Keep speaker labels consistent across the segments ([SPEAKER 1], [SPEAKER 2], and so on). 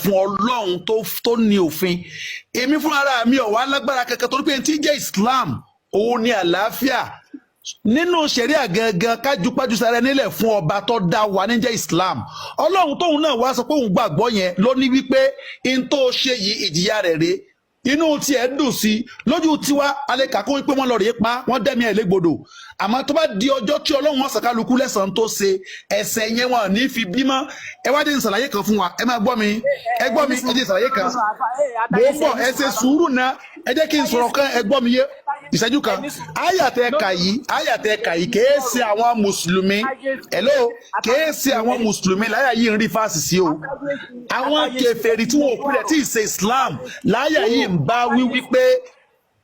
[SPEAKER 1] fún Ọlọ́run tó ní òfin. Èmi fúnra mi ò wá lágbára kankan, torí pé tí ń jẹ́ Islam òun ni àlàáfíà nínú ṣẹ̀ríà gangan, kájúpájú sára nílẹ̀ fún ọba tó dá wa ní jẹ́ Islam. Ọlọ́run tóun náà wá sọ pé òun gbàgbọ́ yẹn ló ní wípé in tó ṣe yìí, ìjìyà rẹ̀ rèé. Inú tiẹ̀ dùn sí lójú tiwa, alẹ́ kàkó wípé wọ́n lọ rèé pa wọ́n, dẹ́mi ẹ̀ légbodò. Àmọ́ tó bá di ọjọ́ tí Ọlọ́run wọn sàkálukú lẹ́sàn-án tó ṣe ẹ̀ṣẹ̀ yẹn, wọn ní fi bímọ. Ẹ wá dé ń ṣàlàyé kan fún wa. Ẹ máa gbọ́ mi, ẹ gbọ́ mi, ẹ jẹ́ ṣàlàyé kan. Mò ń bọ̀, ẹ ṣe sùúrù náà, ẹ jẹ́ kí n sọ̀rọ̀ kan. Ẹ gbọ́ mi yé ìṣẹ́jú kan. Àyàtẹ̀ kà yìí, àyàtẹ̀ kà yìí, kèé ṣe àwọn mùsùlùmí, hello, kèé ṣe àwọn mùsùlùmí láyà yìí ń rí fásì sí o. Àwọn kèfèrí tí wọn ò pilẹ̀ tí ì ṣe Islam láyà yìí ń bá wí wípé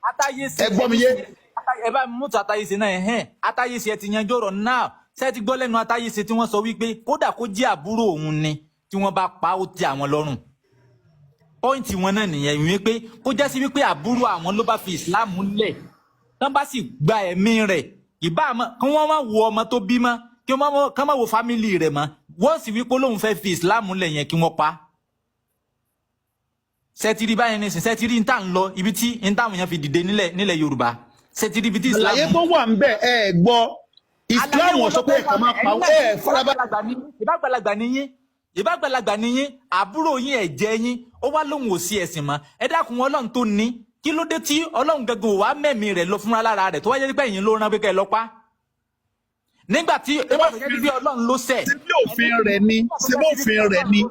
[SPEAKER 2] Atáyéṣe.
[SPEAKER 1] Ẹ gbọ́ mi yé.
[SPEAKER 2] Ẹ bá mi mútu Atáyéṣe náà. Ẹ̀hẹ́n, Atáyéṣe, ẹ ti yanjú ọ̀rọ̀ náà. Ṣé ti gbọ́ lẹ́nu Atáyéṣe tí wọ́n sọ wípé kódà kó jẹ́ àbúrò òun ni tí wọ́n bá pa, ó tẹ́ àwọn lọ́rùn? Point wọn náà nìyẹn, ìwé pé kó jẹ́ sí wípé àbúrò àwọn ló bá fi Ìsìláàmù lẹ̀, tán bá sì gba ẹ̀mí rẹ̀, ìbá àmọ́ kí wọ́n má wo ọmọ tó bímọ, kí wọ́n má wo family rẹ̀ mọ́, wọ́n sì wípé lóun fẹ́ fi Ìsìláàmù lẹ̀ yẹn, kí wọ́n pa á. Ṣẹ́tìrì báyìí ní sìn? Ṣẹ́tìrì ń tà ń lọ ibi tí ń táwọn èèyàn fi dìde nílẹ̀ Yorùbá? Ṣẹ́tìrì ibi tí Islam
[SPEAKER 1] Àlàyé tó wà ń bẹ̀, ẹ gbọ́, Islam ò sọ pé ẹ̀ka máa pa ẹ farabalẹ̀.
[SPEAKER 2] Ìbágbàlagbà ni yín, ìbágbàlagbà ni yín. Àbúrò yín, ẹ̀jẹ̀ yín, ó wá lóhùn ò sí ẹ̀sìn mọ́. Ẹ dákun, Ọlọ́run tó ní, kí ló dé tí Ọlọ́run gangan ò wá mẹ́mí rẹ̀ lọ fúnra lára rẹ̀, tó wáyé pé ẹ̀yin ló rán pé kẹ́ ẹ lọ pa? Nígbà tí nígbà tó jẹ́ bí Ọlọ́run ló ṣẹ̀.
[SPEAKER 1] Ṣé bí òfin rẹ̀ ni? Ṣé bí òfin rẹ̀ ni?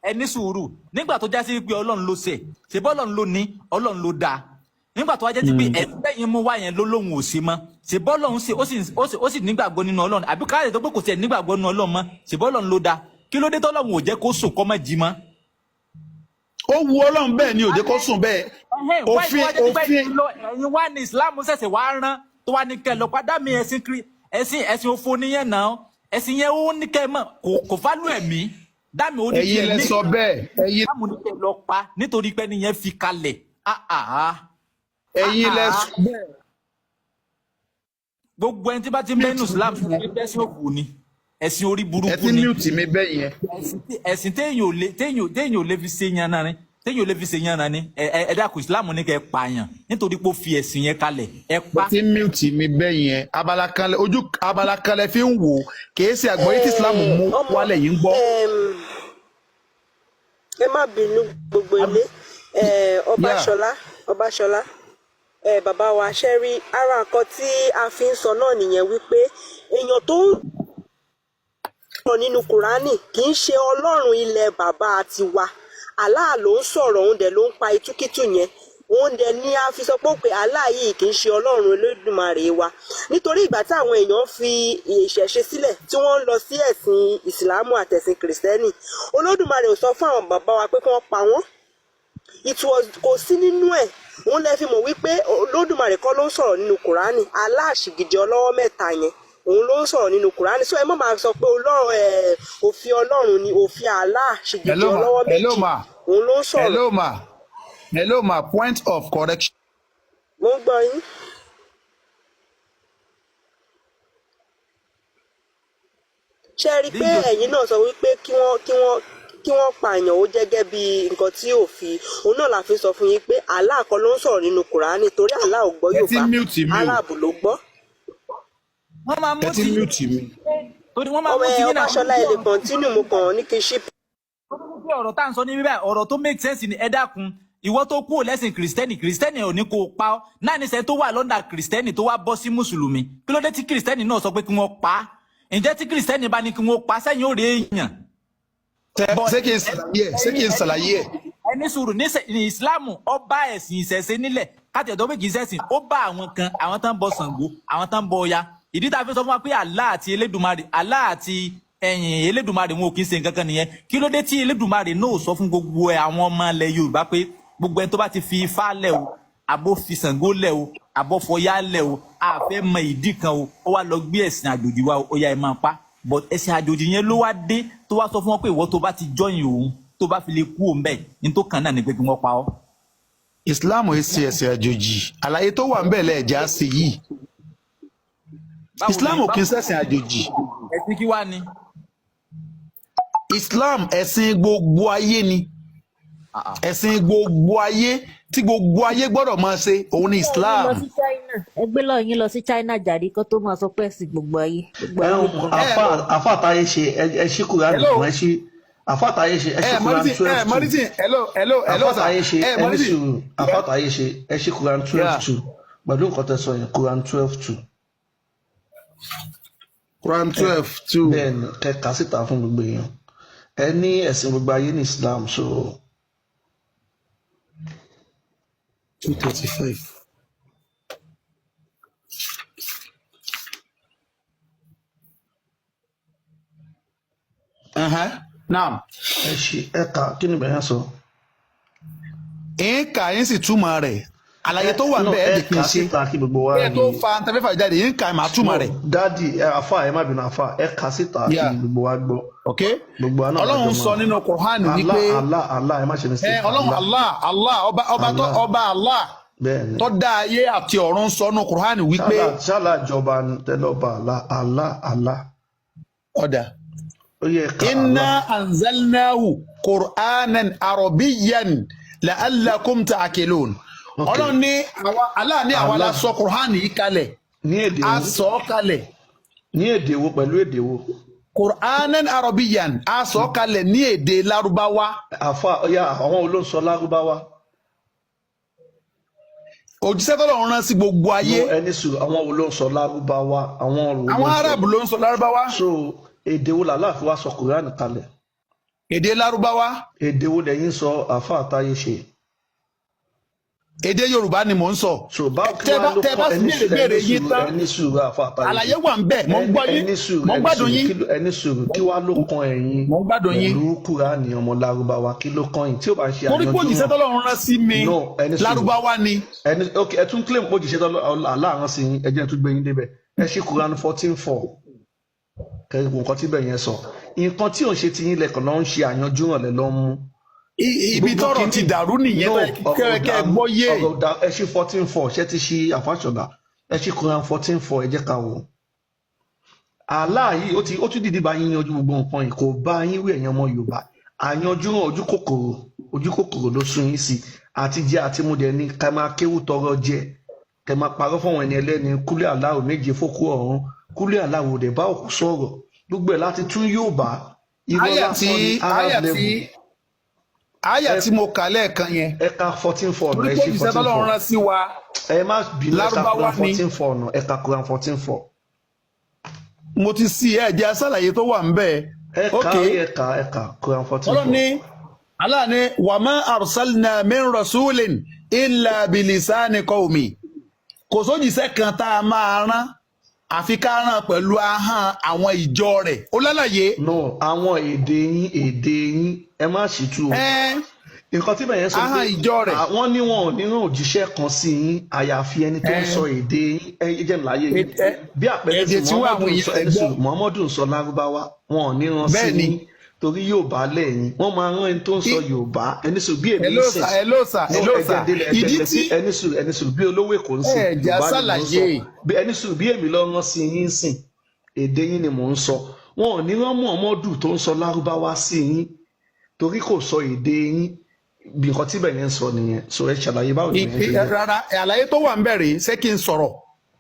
[SPEAKER 2] Ẹ ní sùúrù. Nígbà tó já sí pé Ọlọ́run ló ṣẹ̀, ṣe bọ́ Ọlọ́run ló ní, Ọlọ́run ló dáa. Nígbà tó wá jẹ́ sí pé ẹ̀sìn tẹ́yìn mú wá yẹn ló lóhùn ò sí mọ́, ṣe bọ́ Ọlọ́run ṣe, ó sì nígbàgbọ́ nínú Ọlọ́run, àbí káyọ̀ tó pé kò sí ẹ̀ nígbàgbọ́ nínú Ọlọ́run mọ́? Ṣe bọ́ Ọlọ́run ló dáa? Kí ló dé tọ́lọ́run ò jẹ́ kó sùn kó má jí mọ́?
[SPEAKER 1] Ó wu Ọlọ́run bẹ́ẹ̀ ni, ò jẹ́ kó sùn bẹ́ẹ̀. Òfin òfin
[SPEAKER 2] Ẹ̀yin wá ní Islam ṣẹ̀ṣẹ̀ wá rán tó wá ní kẹ́ lọ padà mí. Ẹ̀sìn kiri, ẹ̀sìn òfo nìyẹn náà. Ẹ̀sìn yẹn, ó ní kẹ́ mọ̀ kò fálù ẹ̀mí dámi, ó ní
[SPEAKER 1] Ẹ̀yin lẹ sọ bẹ́ẹ̀, ẹ̀yin.
[SPEAKER 2] Islam ní kẹ́ lọ pa nítorí pé nìyẹn fi kalẹ̀. Ah ah.
[SPEAKER 1] Ẹ̀yin lẹ sọ bẹ́ẹ̀.
[SPEAKER 2] Gbogbo ẹni tí bá ti ń bẹ́nu Islam ẹ̀sìn òfò ni, ẹ̀sìn orí
[SPEAKER 1] Ẹ
[SPEAKER 2] burúkú
[SPEAKER 1] ti
[SPEAKER 2] ni.
[SPEAKER 1] mute mi bẹ́ẹ̀ yẹn.
[SPEAKER 2] Ẹ̀sìn téèyàn ò lè fi ṣe yan náà ni, téèyàn ò lè fi ṣe yan náà ni. Ẹ ẹ ẹ dákun, Islam ní kẹ́ ẹ pààyàn nítorí pé ó fi ẹ̀sìn yẹn kalẹ̀, ẹ pa.
[SPEAKER 1] Ẹ ti mute mi bẹ́ẹ̀ yẹn. Abala kan ojú, abala kan lẹ fi ń wò, kìí ṣe àgbọ́yé tí Islam mú
[SPEAKER 3] Ọmọ,
[SPEAKER 1] wálẹ̀ yìí ń gbọ́.
[SPEAKER 3] Ẹ má bínú, gbogbo ilé. Ọbaṣọlá, Ọbaṣọlá, bàbá wa, ṣe rí ara nǹkan tí a fi ń sọ náà nìyẹn, wípé èèyàn tó ń sọ̀rọ̀ nínú Kùránì kì í ṣe Ọlọ́run ilẹ̀ bàbá tiwa. Allah ló ń sọ̀rọ̀, òun dẹ̀ ló ń pa ìtúkìtù yẹn. Òun dẹ̀ ni a fi sọ pé Allah yìí kì í ṣe Ọlọ́run Olódùmarè wa, nítorí ìgbà tí àwọn èèyàn fi ìṣẹ̀ṣe sílẹ̀ tí wọ́n ń lọ sí ẹ̀sìn Ìsìlámù àtẹ̀sìn Kìrìsìtẹ́nì, Olódùmarè ò sọ fún àwọn bàbá wa pé kí wọ́n pa wọ́n. It was kò sí nínú ẹ̀. Òun lẹ fi mọ̀ wípé Olódùmarè kọ́ ló ń sọ̀rọ̀ nínú Kùránì. Aláàṣìgìdì ọlọ́wọ́ mẹ́ta yẹn, òun ló ń sọ̀rọ̀ nínú Kùránì. So ẹ má máa sọ pé Ọlọ́run ẹ̀, òfin Ọlọ́run ni òfin Allah ṣìgìdì
[SPEAKER 1] Hello ma.
[SPEAKER 3] ọlọ́wọ́
[SPEAKER 1] Hello
[SPEAKER 3] méjì
[SPEAKER 1] ma.
[SPEAKER 3] òun ló ń sọ̀rọ̀.
[SPEAKER 1] Hello ma, hello ma, point of correction.
[SPEAKER 3] Mo ń gbọ́ yín. Ṣé ẹ rí i pé ẹ̀yin náà sọ wípé kí wọ́n pààyàn, ó jẹ́gẹ́ bí nǹkan tí òfin òun náà la fi sọ fún yín pé Allah kọ́ ló ń sọ̀rọ̀ nínú Kùránì, torí Allah ò gbọ́
[SPEAKER 1] Ẹ ti
[SPEAKER 3] Yorùbá,
[SPEAKER 1] mute mi o.
[SPEAKER 3] Arab ló gbọ́.
[SPEAKER 2] Wọ́n máa mú
[SPEAKER 1] Ẹ ti
[SPEAKER 2] ti
[SPEAKER 1] mute mi.
[SPEAKER 2] Torí wọ́n máa
[SPEAKER 3] Ọmọ
[SPEAKER 2] mú
[SPEAKER 3] ẹ
[SPEAKER 2] ti yín náà.
[SPEAKER 3] Ọbaṣọlá, ẹ lè continue, mo kàn ní kí n ṣí.
[SPEAKER 2] Pé ọ̀rọ̀ tá à ń sọ ní bíbá, ọ̀rọ̀ tó make sense ni. Ẹ dákun, ìwọ tó kúrò lẹ́sìn Kìrìsìtẹ́nì, Kìrìsìtẹ́nì ò ní kó o pa ọ́ náà ní sẹ́ tó wà lọ́ndà Kìrìsìtẹ́nì tó wá bọ́ sí Mùsùlùmí, kí ló dé tí Kìrìsìtẹ́nì náà sọ pé kí wọ́n pa á? Ǹjẹ́ tí Kìrìsìtẹ́nì bá ní kí wọ́n pa á, sẹ́yìn ó rí èèyàn?
[SPEAKER 1] Ṣé kí n ṣàlàyé ẹ? Ṣé kí n ṣàlàyé ẹ?
[SPEAKER 2] Ẹ ní sùúrù. ní Ìsìláàmù, ó bá ẹ̀sìn ìṣẹ̀ṣe nílẹ̀ káti ẹ̀dọ́ pé kì í ṣẹ̀sìn. Ó bá àwọn kan, àwọn tán ń bọ Ṣàngó, àwọn tán ń bọ Ọya. Ìdí tá a fi sọ fún wa pé Allah àti Elédùmarè, Allah àti ẹ̀yìn Elédùmarè, wọn ò kì í ṣe nǹkan kan nìyẹn. Kí ló dé tí Elédùmarè náà sọ fún gbogbo ẹ àwọn ọmọ ilẹ̀ Yorùbá pé gbogbo ẹni tó bá ti fi Ifá lẹ̀ o, àbó fi Ṣàngó lẹ̀ o, àbó fọyá lẹ̀ o, àfẹ́ mọ ìdí kan o, ó wá lọ gbé ẹ̀sìn àjòjì wa, ó yá, ẹ máa pa? But ẹ̀sìn àjòjì yẹn ló wá dé tó wá sọ fún wọn pé ìwọ tó bá ti join òun, tó bá fi lè kú òun bẹ́ẹ̀ ní tó kàn náà ni pé kí wọ́n pa ọ́.
[SPEAKER 1] Islam ẹ ṣe ẹ̀sìn àjòjì. Àlàyé tó wà ń bẹ̀ lẹ́ẹ̀já sí yìí.
[SPEAKER 2] Báwo
[SPEAKER 1] Islam
[SPEAKER 2] ni
[SPEAKER 1] ò kí ń ṣẹ̀sìn àjòjì.
[SPEAKER 2] Ẹ̀sìn kí wá ni?
[SPEAKER 1] Islam, ẹ̀sìn gbogbo ayé ni. Ẹ̀sìn gbogbo ayé tí gbogbo ayé gbọ́dọ̀ máa ṣe òun ni
[SPEAKER 4] Ẹ gbé lọ
[SPEAKER 1] Islam.
[SPEAKER 4] sí China, ẹ gbé lọ yín lọ sí China jàre, kó tó máa sọ pé ẹ̀sìn gbogbo ayé, gbogbo ayé kan.
[SPEAKER 1] Ẹ
[SPEAKER 5] Àfa àtàyè ṣe, ẹ ṣí Kùránì
[SPEAKER 1] Hello.
[SPEAKER 5] fún ẹ ṣí àfa àtàyè ṣe, ẹ ṣí
[SPEAKER 1] Ẹ
[SPEAKER 5] Kùránì
[SPEAKER 1] mọ́rítì, ẹ
[SPEAKER 5] 12:2.
[SPEAKER 1] mọ́rítì, hello, hello, hello
[SPEAKER 5] Àfa
[SPEAKER 1] sir.
[SPEAKER 5] àtàyè ṣe,
[SPEAKER 1] Ẹ
[SPEAKER 5] ẹ ní
[SPEAKER 1] mọ́rítì.
[SPEAKER 5] sùúrù. Àfa àtàyè ṣe, ẹ ṣí Kùránì 12
[SPEAKER 1] Yeah.
[SPEAKER 5] 2 pẹ̀lú nǹkan tẹ́ sọ yẹn, Kùránì 12:2.
[SPEAKER 1] Quran 12:2.
[SPEAKER 5] Bẹ́ẹ̀ ni, kẹ́ kà síta fún gbogbo èèyàn. Ẹ ní ẹ̀sìn gbogbo ayé ní Islam, so
[SPEAKER 1] 235. Naam.
[SPEAKER 5] Ẹ ṣí, ẹ kà, kí ni bẹ̀rẹ̀ sọ?
[SPEAKER 1] Ń kà yín sì túmọ̀ rẹ̀. Àlàyé tó wà
[SPEAKER 5] No,
[SPEAKER 1] ń bẹ̀ ẹ́
[SPEAKER 5] ẹ
[SPEAKER 1] di kí n
[SPEAKER 5] kà
[SPEAKER 1] ṣe.
[SPEAKER 5] síta kí gbogbo wa
[SPEAKER 1] Bẹ́ẹ̀ tó
[SPEAKER 5] rí.
[SPEAKER 1] fa ntẹ́fẹ́fà jáde, yín kà máa túmọ̀
[SPEAKER 5] No,
[SPEAKER 1] rẹ̀.
[SPEAKER 5] dádì ẹ, àfa, ẹ má bínú, àfa, ẹ kà síta kí
[SPEAKER 1] Yeah.
[SPEAKER 5] gbogbo wa gbọ́.
[SPEAKER 1] Ok.
[SPEAKER 5] Gbogbo wa náà lájọ
[SPEAKER 1] Ọlọ́run sọ
[SPEAKER 5] mọ̀.
[SPEAKER 1] nínú Quran
[SPEAKER 5] Allah
[SPEAKER 1] wípé
[SPEAKER 5] Allah Allah, ẹ má ṣe
[SPEAKER 1] ẹ
[SPEAKER 5] mistake.
[SPEAKER 1] Ọlọ́run
[SPEAKER 5] Allah.
[SPEAKER 1] Allah Allah ọba ọba tó
[SPEAKER 5] Allah.
[SPEAKER 1] ọba Allah
[SPEAKER 5] Bẹ́ẹ̀ ni.
[SPEAKER 1] tó dá ayé àti ọ̀run sọ nínú Quran wípé
[SPEAKER 5] Ṣálá ṣálá ìjọba ni tẹ́lẹ̀ ọba Allah Allah Allah.
[SPEAKER 1] Ọ̀dà.
[SPEAKER 5] Ó yẹ ká
[SPEAKER 1] Inna
[SPEAKER 5] Allah.
[SPEAKER 1] anzalnahu Qur'anan Arabiyyan la'allakum ta'qilun.
[SPEAKER 5] Ok.
[SPEAKER 1] Ọlọ́run ní àwa Allah ní àwa la
[SPEAKER 5] Allah.
[SPEAKER 1] sọ Qur'an yìí kalẹ̀.
[SPEAKER 5] Ní èdè
[SPEAKER 1] A
[SPEAKER 5] wo?
[SPEAKER 1] sọ ọ́ kalẹ̀.
[SPEAKER 5] Ní èdè wo, pẹ̀lú èdè wo?
[SPEAKER 1] Qur'anan Arabiyyan, a sọ ọ́ kalẹ̀ ní èdè Lárúbáwá.
[SPEAKER 5] Àfa ọ̀yà, àwọn olóńsọ Lárúbáwá.
[SPEAKER 1] Òjíṣẹ́ tọ́lọ́run rán sí gbogbo ayé.
[SPEAKER 5] No, ẹni sùn, àwọn olóńsọ Lárúbáwá, àwọn
[SPEAKER 1] Àwọn
[SPEAKER 5] olóńsọ.
[SPEAKER 1] Arab ló ń sọ Lárúbáwá.
[SPEAKER 5] So èdè wo làlá fi wá sọ Kùránì kalẹ̀?
[SPEAKER 1] Èdè Lárúbáwá.
[SPEAKER 5] Èdè wo lẹ́yìn sọ, àfa àtàyè ṣe?
[SPEAKER 1] Èdè Yorùbá ni mò ń sọ.
[SPEAKER 5] So báwo kí
[SPEAKER 1] Tẹ́
[SPEAKER 5] wá
[SPEAKER 1] bá
[SPEAKER 5] ló
[SPEAKER 1] tẹ́ bá
[SPEAKER 5] kọ́ ẹni
[SPEAKER 1] béèrè béèrè
[SPEAKER 5] ẹni
[SPEAKER 1] yín
[SPEAKER 5] sùúrù
[SPEAKER 1] tán.
[SPEAKER 5] ẹni sùúrù, àfa àtàyè ṣe.
[SPEAKER 1] Àlàyé wà ń bẹ̀, mò ń gbọ́ yín,
[SPEAKER 5] Ẹni sùúrù,
[SPEAKER 1] mò ń
[SPEAKER 5] ẹni
[SPEAKER 1] gbádùn
[SPEAKER 5] sùúrù,
[SPEAKER 1] yín.
[SPEAKER 5] ẹni sùúrù, kí wá ló kan ẹ̀yin
[SPEAKER 1] Mò ń gbádùn yín.
[SPEAKER 5] pẹ̀lú Kùránì ọmọ Lárúbáwá? Kí ló kan yín tí ó bá ń ṣe
[SPEAKER 1] Torí pé
[SPEAKER 5] àyànjú
[SPEAKER 1] òjíṣẹ́
[SPEAKER 5] náà?
[SPEAKER 1] tọ́lọ́run rán sí mi
[SPEAKER 5] No, ẹni sùúrù.
[SPEAKER 1] Lárúbáwá ni.
[SPEAKER 5] Ẹni ok, ẹ tún claim pé òjíṣẹ́ tọ́lọ́ aláàrán sí yín, ẹ jẹ́ n tún gbé yín débẹ̀. Ẹ ṣí Kùránì 14:4, kẹ́kọ̀ọ́ nǹkan tí bẹ̀ yẹn sọ. Nǹkan tí ò ń ṣe ti yín lẹ́kọ̀ọ́ ló ń ṣe àyànjú ràn lẹ́ lọ́ ń mú.
[SPEAKER 1] Ibi
[SPEAKER 5] Gbogbo
[SPEAKER 1] tọ́rọ̀ ti
[SPEAKER 5] kínní
[SPEAKER 1] dàrú nìyẹn
[SPEAKER 5] no
[SPEAKER 1] tó yẹ
[SPEAKER 5] ọ̀rọ̀
[SPEAKER 1] kẹ́ kẹ́ ẹ
[SPEAKER 5] dàrú
[SPEAKER 1] gbọ́ yé.
[SPEAKER 5] ọ̀rọ̀ dàrú. Ẹ ṣí 14:4, ṣé ti ṣí àfàṣọlá? Ẹ ṣí Kùránì 14:4, ẹ jẹ́ ká wò ó. Allah yìí ó tún dìde bá yín yanjú gbogbo nǹkan yìí, kò bá yín wí. Ẹ̀yin ọmọ Yorùbá, àyanjú ràn, ojú kòkòrò, ojú kòkòrò ló sún yín sí àti jẹ àti mú dẹni ká máa kéwú tọrọ jẹ, kẹ máa parọ́ fáwọn ẹni ẹlẹ́ni, kúlẹ̀ aláwọ̀ méje fókú ọ̀run, kúlẹ̀ aláwọ̀ dẹ̀ bá òkú sọ̀rọ̀, gbogbo ẹ̀ láti tún Yorùbá irọ́
[SPEAKER 1] Àyà tí
[SPEAKER 5] lásán ní
[SPEAKER 1] àyà
[SPEAKER 5] Arab
[SPEAKER 1] tí
[SPEAKER 5] level.
[SPEAKER 1] àyà
[SPEAKER 5] Ẹ
[SPEAKER 1] tí mo kà lẹ́ẹ̀kan yẹn.
[SPEAKER 5] Ẹ ka 14:4
[SPEAKER 1] Torí
[SPEAKER 5] náà, ẹ
[SPEAKER 1] pé
[SPEAKER 5] ṣí
[SPEAKER 1] òjíṣẹ́
[SPEAKER 5] 14
[SPEAKER 1] tọ́lọ́run
[SPEAKER 5] four.
[SPEAKER 1] rán sí wa
[SPEAKER 5] Ẹ má bínú, ẹ ka
[SPEAKER 1] Lárúbáwá
[SPEAKER 5] Quran
[SPEAKER 1] ni.
[SPEAKER 5] 14:4 náà, ẹ ka Quran 14:4.
[SPEAKER 1] Mo ti sí ẹ jẹ́ aṣàlàyé tó wà ń bẹ̀.
[SPEAKER 5] Ẹ ka.
[SPEAKER 1] Ok.
[SPEAKER 5] Ẹ ka Quran 14
[SPEAKER 1] Ọlọ́run
[SPEAKER 5] four.
[SPEAKER 1] ní Allah ní wa ma arsalna min rasulin illa bilisani qawmi. Kò sójìṣẹ́ kan tá a máa rán àfi ká rán pẹ̀lú ahọ́n àwọn ìjọ rẹ̀. Ó lálàyé.
[SPEAKER 5] No, àwọn èdè yín, èdè yín, ẹ má sì tú o.
[SPEAKER 1] Ẹ
[SPEAKER 5] Nǹkan tí bẹ̀yẹn sọ
[SPEAKER 1] ahọ́n
[SPEAKER 5] pé
[SPEAKER 1] ìjọ rẹ̀.
[SPEAKER 5] àwọn ní wọn ò ní rán òjíṣẹ́ kan sí yín àyàfi ẹni tó ń sọ èdè yín. Ẹ jẹ́ n láyé yín bí àpẹẹrẹ
[SPEAKER 1] Èdè
[SPEAKER 5] sí
[SPEAKER 1] tí wọ́n àwọn
[SPEAKER 5] Muhammadu ń
[SPEAKER 1] èèyàn
[SPEAKER 5] sọ
[SPEAKER 1] rẹ̀
[SPEAKER 5] ẹni
[SPEAKER 1] gbọ́.
[SPEAKER 5] sùn, Muhammadu ń sọ Lárúbáwá, wọn ò ní rán sí
[SPEAKER 1] Bẹ́ẹ̀ ni.
[SPEAKER 5] yín torí Yorùbá lẹ́yìn, wọ́n máa rán ẹni tó ń sọ Yorùbá. Ẹni sùn, bí èmi ń
[SPEAKER 1] Hello
[SPEAKER 5] sìn
[SPEAKER 1] sir, hello sir,
[SPEAKER 5] no
[SPEAKER 1] hello
[SPEAKER 5] ẹ jẹ́
[SPEAKER 1] sir.
[SPEAKER 5] n délẹ̀, ẹ jẹ́
[SPEAKER 1] Ìdí
[SPEAKER 5] n
[SPEAKER 1] tí
[SPEAKER 5] délẹ̀. Ẹni sùn, ẹni sùn, bí olówó Èkó ń sìn
[SPEAKER 1] ẹ jẹ́
[SPEAKER 5] Yorùbá ni mò ń sọ.
[SPEAKER 1] aṣàlàyé.
[SPEAKER 5] Bí ẹni sùn, bí èmi lọ rán sí yín sìn, èdè yín ni mò ń sọ. Wọn ò ní rán Muhammadu tó ń sọ Lárúbáwá sí yín torí kò sọ èdè yín. Bí nǹkan tí bẹ̀yẹn ń sọ nìyẹn, so ẹ ṣàlàyé báwo ni bẹ̀yẹn ṣe jẹ́.
[SPEAKER 1] Rárá, àlàyé tó wà ń bẹ̀ rèé, ṣé kí n sọ̀rọ̀?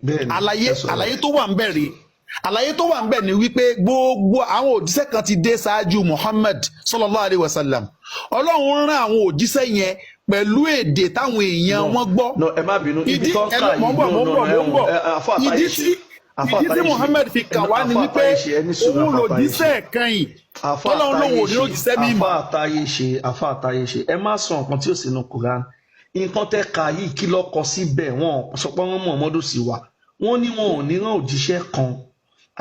[SPEAKER 5] Bẹ́ẹ̀ ni.
[SPEAKER 1] Àlàyé
[SPEAKER 5] Ẹ sọ̀rọ̀.
[SPEAKER 1] Àlàyé tó wà ń bẹ̀ rèé, àlàyé tó wà ń bẹ̀ ni wípé gbogbo àwọn òjíṣẹ́ kan ti dé ṣáájú Muhammad sallallahu alayhi wa sallam. Ọlọ́run rán àwọn òjíṣẹ́ yẹn pẹ̀lú èdè táwọn èèyàn
[SPEAKER 5] No,
[SPEAKER 1] wọn gbọ́.
[SPEAKER 5] no, ẹ má bínú, ibi
[SPEAKER 1] Ìdí
[SPEAKER 5] tó ń
[SPEAKER 1] ẹ
[SPEAKER 5] kà
[SPEAKER 1] mò ń
[SPEAKER 5] yìí
[SPEAKER 1] bọ̀,
[SPEAKER 5] no
[SPEAKER 1] mò ń
[SPEAKER 5] no
[SPEAKER 1] bọ̀,
[SPEAKER 5] no
[SPEAKER 1] mò ń bọ̀.
[SPEAKER 5] ẹ àfọ
[SPEAKER 1] Ìdí
[SPEAKER 5] àtàyè ṣe
[SPEAKER 1] tí
[SPEAKER 5] àfọ
[SPEAKER 1] ìdí tí
[SPEAKER 5] àtàyè ṣe
[SPEAKER 1] Muhammad fi kàn wá ni
[SPEAKER 5] àfọ
[SPEAKER 1] wípé
[SPEAKER 5] àtàyè ṣe, ẹni sùúrù,
[SPEAKER 1] òun
[SPEAKER 5] àfọ àtàyè ṣe
[SPEAKER 1] lòjíṣẹ́ kẹyìn
[SPEAKER 5] àfọ
[SPEAKER 1] tọ́lọ́run lòun
[SPEAKER 5] àtàyè
[SPEAKER 1] ò ní
[SPEAKER 5] ṣe
[SPEAKER 1] òjíṣẹ́
[SPEAKER 5] àfọ
[SPEAKER 1] mímọ́.
[SPEAKER 5] àtàyè ṣe, àfọ àtàyè ṣe, ẹ má sọ nǹkan tí ò sínú Quran. Nǹkan tẹ́ ka yìí, kí ló kọ síbẹ̀? Wọn sọ pé wọ́n Muhammadu sí wa. Wọ́n ní wọn ò ní rán òjíṣẹ́ kan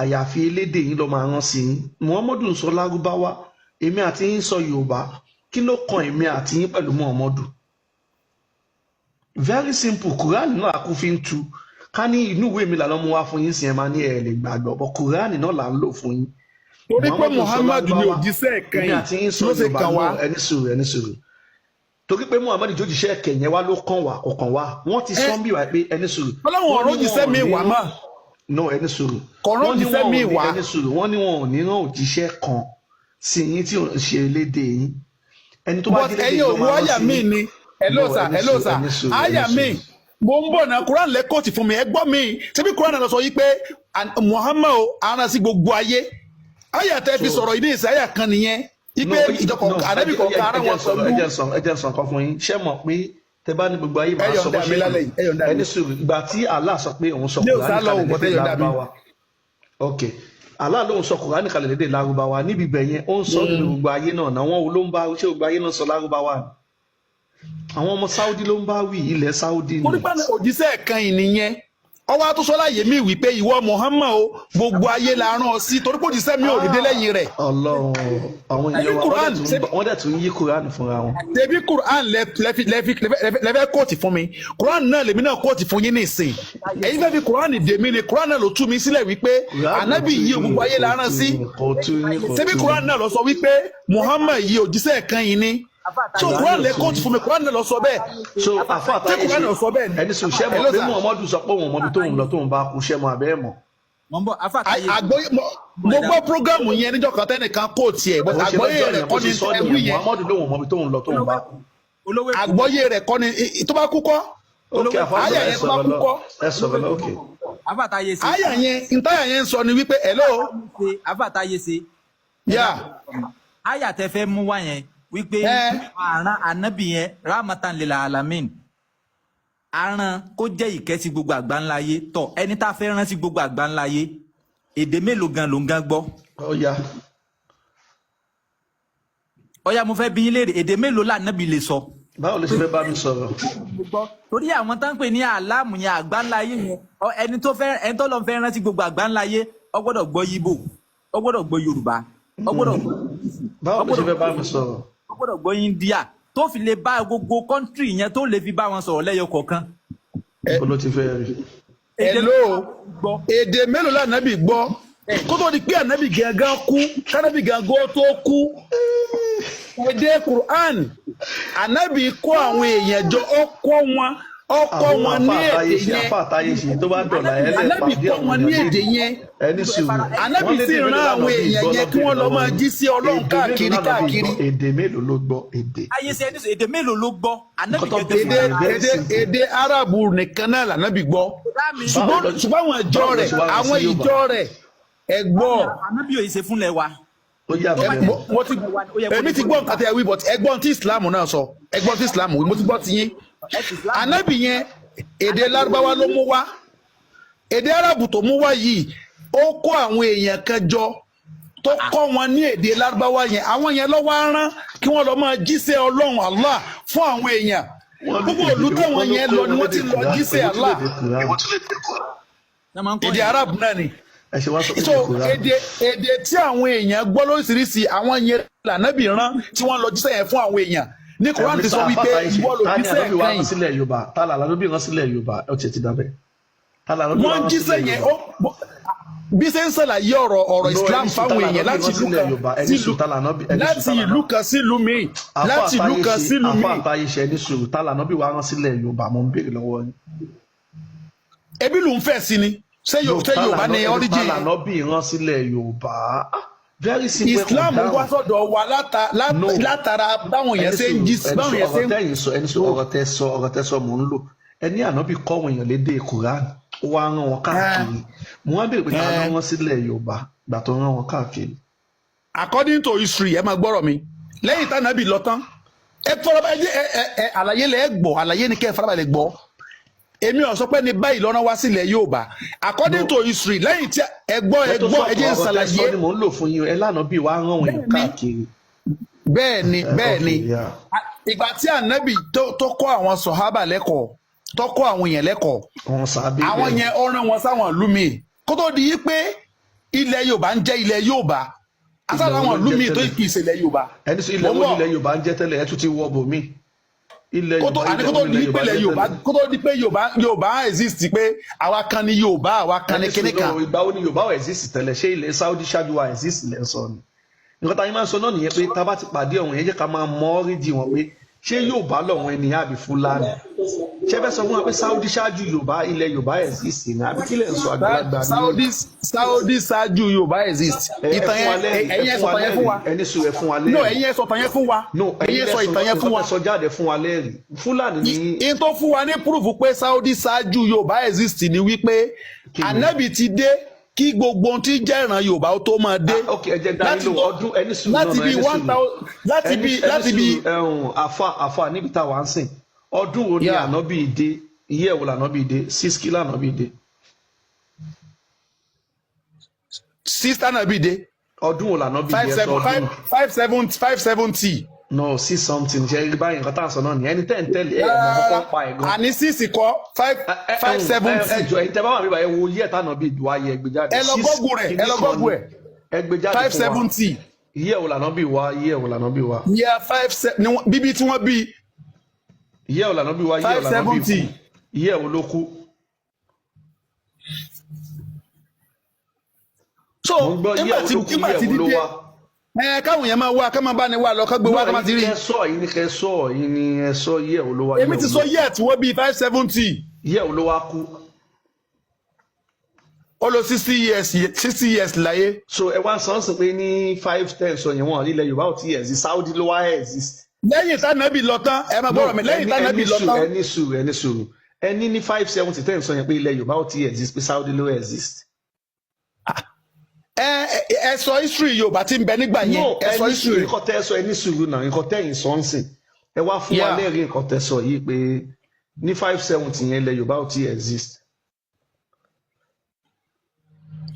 [SPEAKER 5] àyàfi elédè yín ló máa rán sí yín. Muhammadu ń sọ Lárúbáwá, èmi àti yín sọ Yorùbá. Kí ló kan èmi àti yín pẹ̀lú Muhammadu? Very simple. Quran náà kú fi ń tu. Ká ní inú ìwé mi lànà mú wá fún yín sí, ẹ máa ní ẹ lè gbàgbọ́ bọ. Quran náà là ń lò fún yín.
[SPEAKER 1] Torí pé
[SPEAKER 5] Muhammadu ń sọ
[SPEAKER 1] Muhammad ni
[SPEAKER 5] Lárúbáwá,
[SPEAKER 1] òjíṣẹ́
[SPEAKER 5] èmi
[SPEAKER 1] kẹyìn
[SPEAKER 5] àti yín sọ
[SPEAKER 1] ló ṣe
[SPEAKER 5] Yorùbá.
[SPEAKER 1] kàn wá.
[SPEAKER 5] Náà ẹni sùúrù, ẹni sùúrù, torí pé Muhammadu jójíṣẹ́ kẹyìn wá ló kàn wá, kò kàn wá. Wọ́n ti
[SPEAKER 1] Ẹ
[SPEAKER 5] sọ ń bí wá pé ẹni sùúrù,
[SPEAKER 1] Ọlọ́run
[SPEAKER 5] wọ́n
[SPEAKER 1] ọ̀rọ̀
[SPEAKER 5] ní wọn
[SPEAKER 1] òjíṣẹ́
[SPEAKER 5] ò
[SPEAKER 1] mi
[SPEAKER 5] ní
[SPEAKER 1] wá
[SPEAKER 5] rán
[SPEAKER 1] mọ́.
[SPEAKER 5] No, ẹni sùúrù,
[SPEAKER 1] Kọ̀rọ̀
[SPEAKER 5] wọ́n ní
[SPEAKER 1] òjíṣẹ́
[SPEAKER 5] wọn ò
[SPEAKER 1] mi
[SPEAKER 5] ní
[SPEAKER 1] wá.
[SPEAKER 5] Ẹni sùúrù, wọ́n ní wọn ò ní rán òjíṣẹ́ kan sí yín tí ò ń ṣe elédè yín. Ẹni tó bá
[SPEAKER 1] But
[SPEAKER 5] jí lédè
[SPEAKER 1] ẹ̀yin
[SPEAKER 5] yín
[SPEAKER 1] ò
[SPEAKER 5] ló
[SPEAKER 1] wo
[SPEAKER 5] máa rán
[SPEAKER 1] àyà
[SPEAKER 5] sí
[SPEAKER 1] mi
[SPEAKER 5] yín.
[SPEAKER 1] ni. Hello
[SPEAKER 5] No,
[SPEAKER 1] sir,
[SPEAKER 5] ẹni
[SPEAKER 1] hello
[SPEAKER 5] sùúrù,
[SPEAKER 1] sir.
[SPEAKER 5] ẹni sùúrù,
[SPEAKER 1] Àyà
[SPEAKER 5] ẹni
[SPEAKER 1] mi,
[SPEAKER 5] sùúrù.
[SPEAKER 1] mo ń bọ̀ náà, Quran lẹ kóòtù fún mi, ẹ gbọ́ mi. Ṣebí Quran náà lọ sọ yìí pé Muhammad o, aràn sí gbogbo ayé. Àyà tẹ́ fi
[SPEAKER 5] So
[SPEAKER 1] sọ̀rọ̀ yìí ní ìsìn àyà kan nìyẹn.
[SPEAKER 5] no,
[SPEAKER 1] Ipe ìjọkọ̀
[SPEAKER 5] no,
[SPEAKER 1] ànábì kọ̀ọ̀kan
[SPEAKER 5] ẹ
[SPEAKER 1] ara
[SPEAKER 5] jẹ́
[SPEAKER 1] wọn
[SPEAKER 5] n sọ̀rọ̀,
[SPEAKER 1] pẹ̀lú.
[SPEAKER 5] ẹ jẹ́ n sọ nǹkan fún yín. Ṣé mọ̀ pé tẹ bá ní gbogbo ayé
[SPEAKER 1] Ẹ
[SPEAKER 5] máa sọ bó
[SPEAKER 1] yọ̀ǹda mi
[SPEAKER 5] ṣe
[SPEAKER 1] lálẹ́ yìí, ẹ yọ̀ǹda mi.
[SPEAKER 5] ẹni sùúrù, ìgbà tí Allah sọ pé òun sọ
[SPEAKER 1] Ní ò
[SPEAKER 5] Kùránì
[SPEAKER 1] sá lọ
[SPEAKER 5] kalẹ̀
[SPEAKER 1] òun, bọ̀tẹ́
[SPEAKER 5] lédè
[SPEAKER 1] yọ̀ǹda mi.
[SPEAKER 5] Lárúbáwá. Ok, Allah lóun sọ Kùránì kalẹ̀ lédè Lárúbáwá níbi ibẹ̀ yẹn, ó ń sọ nínú gbogbo ayé náà náà, wọn ló ń bá ṣé gbogbo ayé náà sọ Lárúbáwá ni? Àwọn ọmọ Saudi ló ń bá wí, ilẹ̀ Saudi ni.
[SPEAKER 1] Torí pé òjíṣẹ́ kan yìí nìyẹn. Ọwọ́ àtúnṣọlá yèmí wípé ìwọ Muhammad o, gbogbo ayé la rán ọ sí, torí pé òjíṣẹ́ mi ò ní dé lẹ́yìn rẹ̀.
[SPEAKER 5] Ọlọ́run, àwọn
[SPEAKER 1] Ẹbí
[SPEAKER 5] èèyàn wa, wọ́n
[SPEAKER 1] Quran
[SPEAKER 5] dẹ̀ tún wọ́n dẹ̀ tún yí Kùránì fúnra wọn.
[SPEAKER 1] Ṣebí Quran lẹ́fẹ́ kóòtù fún mi. Quran náà lèmi náà kóòtù fún yín nísìn. Ẹ̀yin fẹ́ fi Quran dè mí ni, Quran náà ló tú mi sílẹ̀ wípé
[SPEAKER 5] Kùránì ò
[SPEAKER 1] ànábì
[SPEAKER 5] tú
[SPEAKER 1] yìí
[SPEAKER 5] yín,
[SPEAKER 1] gbogbo ayé la
[SPEAKER 5] kò
[SPEAKER 1] rán
[SPEAKER 5] tú
[SPEAKER 1] sí.
[SPEAKER 5] yín, kò tú yín, kò
[SPEAKER 1] Ṣebí
[SPEAKER 5] tú
[SPEAKER 1] Quran
[SPEAKER 5] yín.
[SPEAKER 1] náà lọ sọ wípé Muhammad yìí òjíṣẹ́ kan yìí ni. So
[SPEAKER 5] Kùránì
[SPEAKER 1] Quran
[SPEAKER 5] ò
[SPEAKER 1] lẹ
[SPEAKER 5] tú
[SPEAKER 1] kóòtù
[SPEAKER 5] yín.
[SPEAKER 1] fún mi, Quran náà lọ sọ bẹ́ẹ̀.
[SPEAKER 5] So àfa
[SPEAKER 1] Ṣé
[SPEAKER 5] àtàyè
[SPEAKER 1] Quran
[SPEAKER 5] ṣe
[SPEAKER 1] náà sọ bẹ́ẹ̀ ni?
[SPEAKER 5] ẹni sùn, ṣé mọ̀
[SPEAKER 1] Hello
[SPEAKER 5] pé
[SPEAKER 1] sir.
[SPEAKER 5] Muhammadu sọ pé òun mọbi tóun lọ tóun bá kú, ṣé mọ̀ àbẹ́ mọ̀?
[SPEAKER 2] Mọ̀ ń bọ̀, afa táyé ṣe.
[SPEAKER 1] Àgbọ́yé mo gbọ́ prógámù yẹn níjọ́ kan tẹ́nìkan kóòtù ẹ̀, but
[SPEAKER 5] Òun ṣe
[SPEAKER 1] àgbọ́yé
[SPEAKER 5] lọ́jọ́
[SPEAKER 1] rẹ̀
[SPEAKER 5] yẹn bó
[SPEAKER 1] kọ́
[SPEAKER 5] ṣe
[SPEAKER 1] ni
[SPEAKER 5] sọ
[SPEAKER 1] ẹwí
[SPEAKER 5] nìyẹn,
[SPEAKER 1] yẹn.
[SPEAKER 5] Muhammadu lóun mọbi tóun lọ tóun bá kú.
[SPEAKER 2] Olówó Èkó.
[SPEAKER 1] Àgbọ́yé rẹ̀ kọ́ ni tó bá kú kọ́.
[SPEAKER 5] Ok,
[SPEAKER 2] Olówó
[SPEAKER 5] àfa
[SPEAKER 2] Èkó.
[SPEAKER 1] Àyà
[SPEAKER 5] àtàyè ẹ
[SPEAKER 1] yẹn tó bá
[SPEAKER 5] sọ̀rọ̀
[SPEAKER 1] kú
[SPEAKER 5] lọ,
[SPEAKER 1] kọ́.
[SPEAKER 5] ẹ sọ̀rọ̀ lọ, ok.
[SPEAKER 2] Afa táyé ṣe.
[SPEAKER 1] Àyà yẹn, ntáyà yẹn ń sọ ni wípé hello.
[SPEAKER 2] Afa táyé ṣe.
[SPEAKER 1] Yeah.
[SPEAKER 2] Àyà tẹ fẹ́ mú wá yẹn wípé
[SPEAKER 1] Ẹ
[SPEAKER 2] àrán ànábì yẹn rahmatan lil alamin, aràn kó jẹ́ ìkẹ́ sí gbogbo àgbáńlá ayé. Tọ ẹni tá a fẹ́ rán sí gbogbo àgbáńlá ayé, èdè mélòó gan ló ń gan gbọ́?
[SPEAKER 5] Ó yá.
[SPEAKER 2] Ọ̀yá, mo fẹ́ bi yín léèrè, èdè mélòó lànábì lè sọ?
[SPEAKER 5] Báwo ló ṣe fẹ́ bá mi sọ̀rọ̀?
[SPEAKER 2] Torí àwọn tó ń pè ní àlámù yẹn, àgbáńlá ayé yẹn, ẹni tó fẹ́, ẹni tó lọ fẹ́ rán sí gbogbo àgbáńlá ayé, ó gbọ́dọ̀ gbọ́ Yíbò, ó gbọ́dọ̀ gbọ́ Yorùbá, ó gbọ́dọ̀ gbọ́
[SPEAKER 5] Báwo
[SPEAKER 2] ó
[SPEAKER 5] ló ṣe
[SPEAKER 2] gbọ́dọ̀
[SPEAKER 5] fẹ́ bá mi sọ̀rọ̀?
[SPEAKER 2] ó gbọ́dọ̀ gbọ́ India, tó fi lè bá gbogbo kọ́ńtírì yẹn, tó lè fi bá wọn sọ̀rọ̀ lẹ́yọ kọ̀ọ̀kan.
[SPEAKER 5] Níbo ló ti fẹ́ rí?
[SPEAKER 2] Èdè
[SPEAKER 1] Hello.
[SPEAKER 2] gbọ́.
[SPEAKER 1] Èdè mélòó lànàbì gbọ́ kó tó di pé ànàbì gangan kú, kànàbì gangan tó kú? Èdè Quran ànàbì kó àwọn èèyàn jọ, ó kọ́ wọn, ó kọ́
[SPEAKER 5] Àwọn
[SPEAKER 1] wọn
[SPEAKER 5] àfa
[SPEAKER 1] ní
[SPEAKER 5] àtàyè
[SPEAKER 1] èdè
[SPEAKER 5] ṣe,
[SPEAKER 1] yẹn.
[SPEAKER 5] àfa àtàyè ṣe, tó bá dọ̀là ẹ lẹ́
[SPEAKER 1] Ànábì
[SPEAKER 5] pàdé
[SPEAKER 1] kọ́
[SPEAKER 5] àwọn
[SPEAKER 1] wọn ní
[SPEAKER 5] èèyàn
[SPEAKER 1] èdè
[SPEAKER 5] léèrè.
[SPEAKER 1] yẹn.
[SPEAKER 5] Ẹni sùúrù,
[SPEAKER 1] Ànábì
[SPEAKER 5] wọ́n
[SPEAKER 1] sì
[SPEAKER 5] lédè
[SPEAKER 1] rán
[SPEAKER 5] mélòó
[SPEAKER 1] àwọn
[SPEAKER 5] lànàbì
[SPEAKER 1] èèyàn
[SPEAKER 5] gbọ́
[SPEAKER 1] yẹn kí
[SPEAKER 5] lọ́bẹ̀rẹ̀
[SPEAKER 1] wọ́n lọ
[SPEAKER 5] lọ́wọ́
[SPEAKER 1] máa
[SPEAKER 5] yín.
[SPEAKER 1] jí sí Ọlọ́run
[SPEAKER 5] Èdè mélòó
[SPEAKER 1] káàkiri
[SPEAKER 5] lànàbì
[SPEAKER 1] káàkiri.
[SPEAKER 5] gbọ́? Èdè mélòó ló gbọ́? Èdè.
[SPEAKER 2] Ayé ṣe, ẹni sọ èdè mélòó ló gbọ́ ànábì
[SPEAKER 5] Nǹkan tó
[SPEAKER 2] gẹ́gẹ́
[SPEAKER 5] béèrè
[SPEAKER 2] fúnra
[SPEAKER 1] Èdè
[SPEAKER 5] very
[SPEAKER 1] èdè
[SPEAKER 5] simple.
[SPEAKER 1] èdè Arabu nìkan náà lànàbì gbọ́.
[SPEAKER 2] Láàmì
[SPEAKER 1] Ṣùgbọ́n
[SPEAKER 5] Báwo ló
[SPEAKER 1] ṣùgbọ́n àwọn ìjọ
[SPEAKER 5] báwo ló
[SPEAKER 1] rẹ̀,
[SPEAKER 5] ṣe wá rán
[SPEAKER 1] àwọn
[SPEAKER 5] sí Yorùbá?
[SPEAKER 1] ìjọ rẹ̀ ẹ gbọ́.
[SPEAKER 2] Ànábì ò ṣe fúnlẹ̀ wa.
[SPEAKER 5] Ó yà mí
[SPEAKER 2] Tó bá
[SPEAKER 5] lẹ́nu.
[SPEAKER 1] Mo ti
[SPEAKER 2] ó yẹ kó
[SPEAKER 1] èmi
[SPEAKER 2] lè
[SPEAKER 1] ti gbọ́ nǹkan tí ẹ wí, but ẹ gbọ́ tí Islam náà sọ, ẹ gbọ́ tí Islam wí, mo ti gbọ́ ti yín.
[SPEAKER 2] Ẹ̀sìn Islam.
[SPEAKER 1] Ànábì yẹn èdè Lárúbáwá ló mú wá. Èdè Arabu tó mú wá yìí, ó kó àwọn èèyàn kan jọ tó kọ́ wọn ní èdè Lárúbáwá yẹn. Àwọn yẹn ló wá rán kí wọ́n lọ máa jíṣẹ́ Ọlọ́run Allah fún àwọn èèyàn.
[SPEAKER 5] Wọ́n ní
[SPEAKER 1] Gbogbo
[SPEAKER 5] èdè
[SPEAKER 1] ìlú táwọn
[SPEAKER 5] wọ́n ló
[SPEAKER 1] yẹn
[SPEAKER 5] kọ́
[SPEAKER 1] lọ ni
[SPEAKER 5] wọn
[SPEAKER 1] wọ́n ti
[SPEAKER 5] lédè
[SPEAKER 1] lọ
[SPEAKER 5] Quran.
[SPEAKER 1] jíṣẹ́
[SPEAKER 5] Èwo tún
[SPEAKER 1] Allah.
[SPEAKER 5] lédè Quran?
[SPEAKER 2] Wọ́n máa ń kọ́
[SPEAKER 1] Èdè
[SPEAKER 2] yẹn.
[SPEAKER 1] Arabu náà ni.
[SPEAKER 5] Ẹ ṣe wá sọ pé
[SPEAKER 1] So
[SPEAKER 5] èdè Quran.
[SPEAKER 1] èdè tí àwọn èèyàn gbọ́ lóríṣiríṣi, àwọn yẹn lànàbì rán tí wọ́n lọ jíṣẹ́ yẹn fún àwọn èèyàn ní Quran ti sọ
[SPEAKER 5] Mr.
[SPEAKER 1] wípé
[SPEAKER 5] Afáfáyé ṣe
[SPEAKER 1] ìwọ ló
[SPEAKER 5] ta ni
[SPEAKER 1] jíṣẹ́
[SPEAKER 5] ànábì wa rán
[SPEAKER 1] kẹ́yìn.
[SPEAKER 5] sílẹ̀ Yorùbá? Ta là ànábì rán sílẹ̀ Yorùbá? Ó tiẹ̀ ti dábẹ́. Ta là ànábì wa
[SPEAKER 1] Wọ́n
[SPEAKER 5] rán
[SPEAKER 1] jíṣẹ́
[SPEAKER 5] sílẹ̀
[SPEAKER 1] yẹn
[SPEAKER 5] Yorùbá?
[SPEAKER 1] ó bí ṣe ń ṣàlàyé ọ̀rọ̀ ọ̀rọ̀
[SPEAKER 5] No,
[SPEAKER 1] Islam
[SPEAKER 5] ẹni sùn, ta
[SPEAKER 1] fáwọn
[SPEAKER 5] là
[SPEAKER 1] èèyàn
[SPEAKER 5] ànábì
[SPEAKER 1] láti
[SPEAKER 5] rán
[SPEAKER 1] ìlú
[SPEAKER 5] sílẹ̀
[SPEAKER 1] kan
[SPEAKER 5] Yorùbá? Ẹni
[SPEAKER 1] sílùú
[SPEAKER 5] sùn, ta là ànábì ẹni sùn,
[SPEAKER 1] láti
[SPEAKER 5] ta là
[SPEAKER 1] ìlú kan sílùú míì,
[SPEAKER 5] Àfa
[SPEAKER 1] láti ìlú
[SPEAKER 5] àtàyè
[SPEAKER 1] kan
[SPEAKER 5] ṣe,
[SPEAKER 1] sílùú
[SPEAKER 5] àfa
[SPEAKER 1] míì.
[SPEAKER 5] àtàyè ṣe, ẹni sùn, ta là ànábì wa rán sílẹ̀ Yorùbá? Mo ń béèrè lọ́wọ́ yín.
[SPEAKER 1] Ebi ló ń fẹ́ sí ni ṣé
[SPEAKER 5] No,
[SPEAKER 1] ṣé
[SPEAKER 5] ta là
[SPEAKER 1] Yorùbá ní
[SPEAKER 5] ẹni ta
[SPEAKER 1] origin
[SPEAKER 5] là ànábì rán sílẹ̀ Yorùbá? Ah, very simple, ẹ kàn
[SPEAKER 1] Islam wá
[SPEAKER 5] dáhùn.
[SPEAKER 1] sọ́dọ̀ wa
[SPEAKER 5] No.
[SPEAKER 1] látara báwọn èèyàn
[SPEAKER 5] Ẹni
[SPEAKER 1] ṣe ń
[SPEAKER 5] sùúrù,
[SPEAKER 1] jí
[SPEAKER 5] ẹni
[SPEAKER 1] báwọn
[SPEAKER 5] sùúrù,
[SPEAKER 1] èèyàn ṣe
[SPEAKER 5] ọ̀rọ̀
[SPEAKER 1] ń
[SPEAKER 5] tẹ́yìn sọ, ẹni sùúrù, ọ̀rọ̀ tẹ́ sọ mò ń lò. Ẹni ànábì kọ́ àwọn èèyàn lédè Quran, ó wá rán wọn káàkiri. Mo wá béèrè pé ta ló rán sílẹ̀ Yorùbá gbà tó rán wọn káàkiri?
[SPEAKER 1] According to history, ẹ máa gbọ́rọ̀ mi, lẹ́yìn tánàbì lọ tán, ẹ farabalẹ̀ ẹ ẹ ẹ àlàyé lẹ gbọ́, àlàyé ni kẹ́ ẹ farabalẹ̀ gbọ́. Èmi ò sọ pé ní báyìí lọ́nà wá sílẹ̀ Yorùbá. According
[SPEAKER 5] No.
[SPEAKER 1] to history, lẹ́yìn tí ẹ gbọ́ ẹ
[SPEAKER 5] Ẹ tó
[SPEAKER 1] gbọ́
[SPEAKER 5] sọ
[SPEAKER 1] ẹ jẹ́ n
[SPEAKER 5] ọ̀rọ̀ tẹ́ sọ
[SPEAKER 1] ṣàlàyé.
[SPEAKER 5] ni mò ń lò fún yín. Ẹ lánàá bí wàá rán àwọn èèyàn káàkiri.
[SPEAKER 1] Bẹ́ẹ̀ ni, bẹ́ẹ̀
[SPEAKER 5] Okay,
[SPEAKER 1] ni.
[SPEAKER 5] yeah.
[SPEAKER 1] Ìgbà tí ànábì tó kọ́ àwọn sọ̀hábà lẹ́kọ̀ọ́, tó kọ́ àwọn èèyàn lẹ́kọ̀ọ́,
[SPEAKER 5] Àwọn sàábé
[SPEAKER 1] àwọn
[SPEAKER 5] bẹ́ẹ̀.
[SPEAKER 1] yẹn ó rán wọn sáwọn ìlú míì kó tó di pé ilẹ̀ Yorùbá ń jẹ́ ilẹ̀ Yorùbá. Asára
[SPEAKER 5] Ilẹ̀ wo
[SPEAKER 1] àwọn
[SPEAKER 5] ló ń
[SPEAKER 1] ìlú
[SPEAKER 5] jẹ́
[SPEAKER 1] míì tó
[SPEAKER 5] tẹ́lẹ̀?
[SPEAKER 1] kì í ṣe ilẹ̀ Yorùbá.
[SPEAKER 5] Ẹni sọ ilẹ̀
[SPEAKER 1] Mo ń
[SPEAKER 5] wo
[SPEAKER 1] bọ̀.
[SPEAKER 5] nílẹ̀ Yorùbá ń jẹ́ tẹ́lẹ̀? Ẹ tún ti wọ bòmí. Ilẹ̀
[SPEAKER 1] Kó tó
[SPEAKER 5] Yorùbá,
[SPEAKER 1] àní
[SPEAKER 5] ilẹ̀
[SPEAKER 1] kó
[SPEAKER 5] wo
[SPEAKER 1] tó di
[SPEAKER 5] nílẹ̀
[SPEAKER 1] pé
[SPEAKER 5] Yorùbá
[SPEAKER 1] ilẹ̀
[SPEAKER 5] jẹ́
[SPEAKER 1] Yorùbá,
[SPEAKER 5] tẹ́lẹ̀?
[SPEAKER 1] kó tó di pé Yorùbá exist, pé àwa kan ní Yorùbá, àwa kan ní
[SPEAKER 5] Ẹni
[SPEAKER 1] kíní
[SPEAKER 5] sùn
[SPEAKER 1] kan.
[SPEAKER 5] náà, ìgbà wo ni Yorùbá ò exist tẹ́lẹ̀? Ṣé ilẹ̀ Saudi ṣáájú wa exist lẹ́ ń sọ ni? Nǹkan tá a yín máa ń sọ náà nìyẹn pé tá a bá ti pàdé ọ̀hún yẹn, jẹ́ ká máa mọ ọ́ríjì wọn pé ṣé Yorùbá lọ̀wọ́n ènìyàn àbí Fúlàní? Ṣé fẹ́ sọ fún wa pé Saudi ṣáájú Yorùbá, ilẹ̀ Yorùbá exist ní, àbí kí lẹ̀ ń sọ, àgbàlagbà ní?
[SPEAKER 1] Saudi ṣáájú Yorùbá exist.
[SPEAKER 5] Ẹ
[SPEAKER 1] Ìtàn
[SPEAKER 5] fún wa
[SPEAKER 1] yẹn,
[SPEAKER 5] lẹ́rìí, ẹ
[SPEAKER 1] ẹ̀yin ẹ
[SPEAKER 5] fún
[SPEAKER 1] sọ
[SPEAKER 5] wa
[SPEAKER 1] ìtàn yẹn fún wa.
[SPEAKER 5] lẹ́rìí, ẹni sùn, ẹ fún wa
[SPEAKER 1] No,
[SPEAKER 5] lẹ́rìí.
[SPEAKER 1] ẹ̀yin ẹ sọ ìtàn yẹn fún wa.
[SPEAKER 5] No,
[SPEAKER 1] Ẹ̀yin
[SPEAKER 5] ẹ̀yin
[SPEAKER 1] ẹ sọ
[SPEAKER 5] lẹ sọ
[SPEAKER 1] ìtàn yẹn fún
[SPEAKER 5] nǹkan
[SPEAKER 1] wa.
[SPEAKER 5] tẹ́ sọ jáde, fún wa lẹ́rìí. Fúlàní ní
[SPEAKER 1] In tó fún wa ní proof pé Saudi ṣáájú Yorùbá exist ni wípé
[SPEAKER 5] Kí ni?
[SPEAKER 1] Ànábì ti dé kí gbogbo ohun tí jẹ́ ìran Yorùbá ó tó máa dé.
[SPEAKER 5] Ah, ok, ẹ jẹ́ dá yín
[SPEAKER 1] Láti
[SPEAKER 5] lóhùn.
[SPEAKER 1] tó
[SPEAKER 5] Ọdún, ẹni sùn,
[SPEAKER 1] láti
[SPEAKER 5] náà
[SPEAKER 1] bí
[SPEAKER 5] ẹni
[SPEAKER 1] one
[SPEAKER 5] sùn,
[SPEAKER 1] thousand láti
[SPEAKER 5] ẹni
[SPEAKER 1] bí
[SPEAKER 5] ẹni
[SPEAKER 1] láti bí
[SPEAKER 5] sùn, ẹhùn, àfa níbi tá a wà ń sìn, ọdún wo ni ànábì dé? Iye wo lànábì dé? Six kí lànábì dé?
[SPEAKER 1] Six tànàbì dé.
[SPEAKER 5] Ọdún wo lànábì
[SPEAKER 1] Five
[SPEAKER 5] dé? Ẹ sọ
[SPEAKER 1] seven
[SPEAKER 5] ọdún.
[SPEAKER 1] Five five seven 570.
[SPEAKER 5] No, six something. Ṣe rí báyìí, nǹkan tá à ń sọ náà nìyẹn. Ẹni tẹ́ ń tẹ́lẹ̀ ẹ̀ mọ̀ kọ́kọ́ pa ẹ̀ gan.
[SPEAKER 1] Àní six kọ́, five five
[SPEAKER 5] Ẹ
[SPEAKER 1] seventy.
[SPEAKER 5] jọ, ẹ̀yin tẹ́ bá wà níbà, ẹ wo iye tànàbì wáyé, ẹ gbé jáde.
[SPEAKER 1] Ẹ lọ
[SPEAKER 5] Six
[SPEAKER 1] Google rẹ̀, ẹ
[SPEAKER 5] kìíní
[SPEAKER 1] lọ
[SPEAKER 5] kan
[SPEAKER 1] Google
[SPEAKER 5] ni.
[SPEAKER 1] ẹ̀.
[SPEAKER 5] Ẹ gbé jáde
[SPEAKER 1] Five
[SPEAKER 5] fún wa.
[SPEAKER 1] seventy.
[SPEAKER 5] Iye wo lànábì wá? Iye wo lànábì wá?
[SPEAKER 1] Year five se ni wọ́n bíbí tí wọ́n bí.
[SPEAKER 5] Iye wo lànábì wá? Iye wo
[SPEAKER 1] Five
[SPEAKER 5] lànábì kú?
[SPEAKER 1] seventy.
[SPEAKER 5] Iye wo ló kú?
[SPEAKER 1] So
[SPEAKER 5] Mo ń gbọ́, iye
[SPEAKER 1] nígbà
[SPEAKER 5] wo
[SPEAKER 1] tí
[SPEAKER 5] ló kú,
[SPEAKER 1] nígbà
[SPEAKER 5] iye
[SPEAKER 1] tí
[SPEAKER 5] wo ló
[SPEAKER 1] dídé
[SPEAKER 5] wá?
[SPEAKER 1] Ẹ káwọn yẹn máa wá, ká máa bá ní wá lọ, ká gbé
[SPEAKER 5] No,
[SPEAKER 1] wá, ká máa ti
[SPEAKER 5] ẹ̀yin
[SPEAKER 1] rí.
[SPEAKER 5] kẹ́ sọ, ẹ̀yin ni kẹ́ sọ, ẹ̀yin ni ẹ sọ iye wo ló wá, iye
[SPEAKER 1] Èmi ti
[SPEAKER 5] wo
[SPEAKER 1] sọ
[SPEAKER 5] ló
[SPEAKER 1] year tí wọ́n bí, 570.
[SPEAKER 5] Iye wo ló wá kú?
[SPEAKER 1] Ó lò 60 years, 60 years láyé.
[SPEAKER 5] So ẹ wá ń sọ ń sìn pé ní 510 sọ yẹn, wọn ilẹ̀ Yorùbá ò tí exist, Saudi ló wá exist?
[SPEAKER 1] Lẹ́yìn tánàbì lọ tán, ẹ máa
[SPEAKER 5] No,
[SPEAKER 1] gbọ́dọ̀ mi, lẹ́yìn
[SPEAKER 5] ẹni
[SPEAKER 1] tánàbì
[SPEAKER 5] ẹni
[SPEAKER 1] lọ
[SPEAKER 5] sùúrù,
[SPEAKER 1] tán.
[SPEAKER 5] ẹni sùúrù, ẹni sùúrù. Ẹni ní 570 ten sọ yẹn pé ilẹ̀ Yorùbá ò tí exist, pé Saudi ló exist.
[SPEAKER 1] Ẹ sọ history Yorùbá tí ń bẹ nígbà yẹn.
[SPEAKER 5] No,
[SPEAKER 1] Ẹ sọ
[SPEAKER 5] ẹni
[SPEAKER 1] history
[SPEAKER 5] sùúrù,
[SPEAKER 1] rẹ̀.
[SPEAKER 5] nǹkan tẹ́ sọ, ẹni sùúrù náà, nǹkan tẹ́yìn sọ ń sìn, ẹ wá fún wa lẹ́rìí nǹkan tẹ́ sọ yìí pé ní 570 yẹn, ilẹ̀ Yorùbá ò tí exist.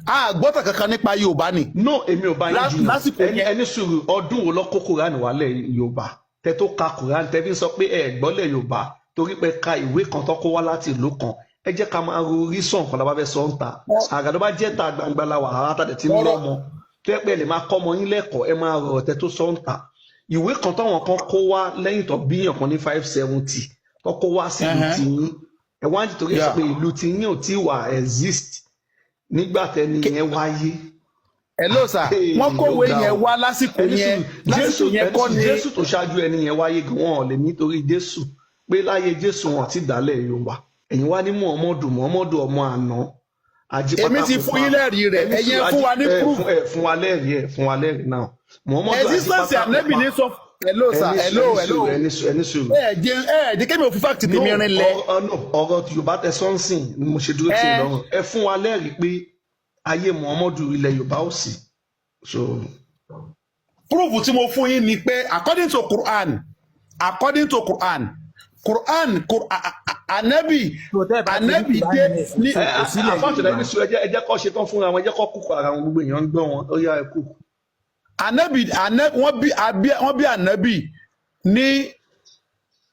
[SPEAKER 1] A gbọ́tàn kankan nípa Yorùbá ni.
[SPEAKER 5] No, èmi ò bá yín jiyàn.
[SPEAKER 1] Lásìkò
[SPEAKER 5] Ẹni
[SPEAKER 1] yẹn.
[SPEAKER 5] ẹni sùúrù, ọdún wo lọ kó Kùránì wálẹ̀ Yorùbá, tẹ tó ka Kùránì, tẹ fi ń sọ pé ẹ gbọ́lẹ̀ Yorùbá torí pé ka ìwé kan tó kó wá láti ìlú kan? Ẹ jẹ́ ká máa ro orí sàn kan lábá fẹ́ sọ ń ta àgàdo bá jẹ́ ta gbangba la wà á tàdé tí ń
[SPEAKER 1] Ọ̀rọ̀
[SPEAKER 5] lọ́mọ tó yẹ pé ẹ lè máa kọ́ ọmọ yín lẹ́kọ̀ọ́, ẹ máa rọrọ̀ tẹ tó sọ ń ta ìwé kan táwọn kan kó wá lẹ́yìn tó bíyàn kan ní 570 tó kó wá sí ìlú tiyín, ẹ wá ń torí ẹ sọ pé ìlú tiyín ò tí wà exist nígbà tẹni yẹn wáyé.
[SPEAKER 1] Hello sir,
[SPEAKER 5] Hey,
[SPEAKER 1] wọ́n
[SPEAKER 5] ó
[SPEAKER 1] kówé
[SPEAKER 5] ga
[SPEAKER 1] yẹn
[SPEAKER 5] o.
[SPEAKER 1] wá lásìkò
[SPEAKER 5] Ẹni
[SPEAKER 1] yẹn,
[SPEAKER 5] sùúrù,
[SPEAKER 1] lásìkò
[SPEAKER 5] Jésù,
[SPEAKER 1] yẹn
[SPEAKER 5] ẹni
[SPEAKER 1] kọ́
[SPEAKER 5] sùúrù,
[SPEAKER 1] ni.
[SPEAKER 5] Jésù tó ṣáájú ẹni yẹn wáyé gan, wọn ò lè nítorí Jésù pé láyé Jésù wọn ti dálẹ̀ Yorùbá. Ẹ̀yin wá ní Muhammadu, Muhammadu ọmọ àná
[SPEAKER 1] Èmi ti
[SPEAKER 5] ajípátá
[SPEAKER 1] fún yín lẹ́rìí rẹ̀,
[SPEAKER 5] ẹni
[SPEAKER 1] ẹ̀yin
[SPEAKER 5] sùúrù,
[SPEAKER 1] ẹ fún wa ní
[SPEAKER 5] ẹ
[SPEAKER 1] proof.
[SPEAKER 5] fún ẹ fún wa lẹ́rìí, ẹ fún wa lẹ́rìí náà, Muhammadu
[SPEAKER 1] Existence
[SPEAKER 5] ajípátá
[SPEAKER 1] Ànábì
[SPEAKER 5] pupa.
[SPEAKER 1] ní sọ. Hello sir,
[SPEAKER 5] Ẹni
[SPEAKER 1] hello,
[SPEAKER 5] sùúrù,
[SPEAKER 1] hello.
[SPEAKER 5] ẹni sùúrù, ẹni sùúrù.
[SPEAKER 1] Ẹ jẹ́ kémi ò fi fact
[SPEAKER 5] No,
[SPEAKER 1] tèmi rinlẹ̀.
[SPEAKER 5] no, ọ̀rọ̀ Yorùbá tẹ sọ́nsìn ni mo ṣe dúró tì í lọ́rùn. Ẹ fún wa lẹ́rìí pé ayé Muhammadu, ilẹ̀ Yorùbá ò sí. So
[SPEAKER 1] Proof tí mo fún yín ni pé according to Quran, Ànábì
[SPEAKER 2] Tó tẹ́ ẹ bá ti rí
[SPEAKER 1] Ànábì
[SPEAKER 2] Kùránì
[SPEAKER 1] dé
[SPEAKER 2] nísìnyí,
[SPEAKER 1] ní
[SPEAKER 2] so kò sílẹ̀
[SPEAKER 5] àfàṣọlá,
[SPEAKER 2] Yorùbá.
[SPEAKER 5] ẹni sùúrù, ẹ jẹ́ kó ṣe tán fúnra wọn, ẹ jẹ́ kó kúkọ ara wọn, gbogbo èèyàn ń gbọ́ wọn, ó yá, ẹ kú.
[SPEAKER 1] Ànábì, wọ́n bí Ànábì ní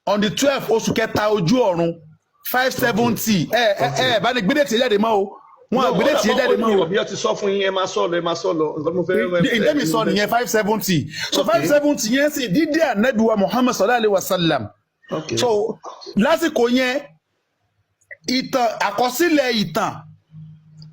[SPEAKER 1] on the 12 oṣù kẹta ojú ọ̀run 570. Ẹ bá ní gbé date jáde mọ́ o, wọn
[SPEAKER 5] No,
[SPEAKER 1] gbé date jáde mọ́ o.
[SPEAKER 5] bí ó ti sọ fún yín, ẹ máa sọ lọ, ẹ máa sọ lọ, nǹkan tí mo fẹ́
[SPEAKER 1] Ìdẹ́mi sọ nìyẹn, 570. So 570 yẹn sì dídé Ànábì wa Muhammad sallallahu alayhi wa sallam. So lásìkò yẹn, ìtàn, àkọsílẹ̀ ìtàn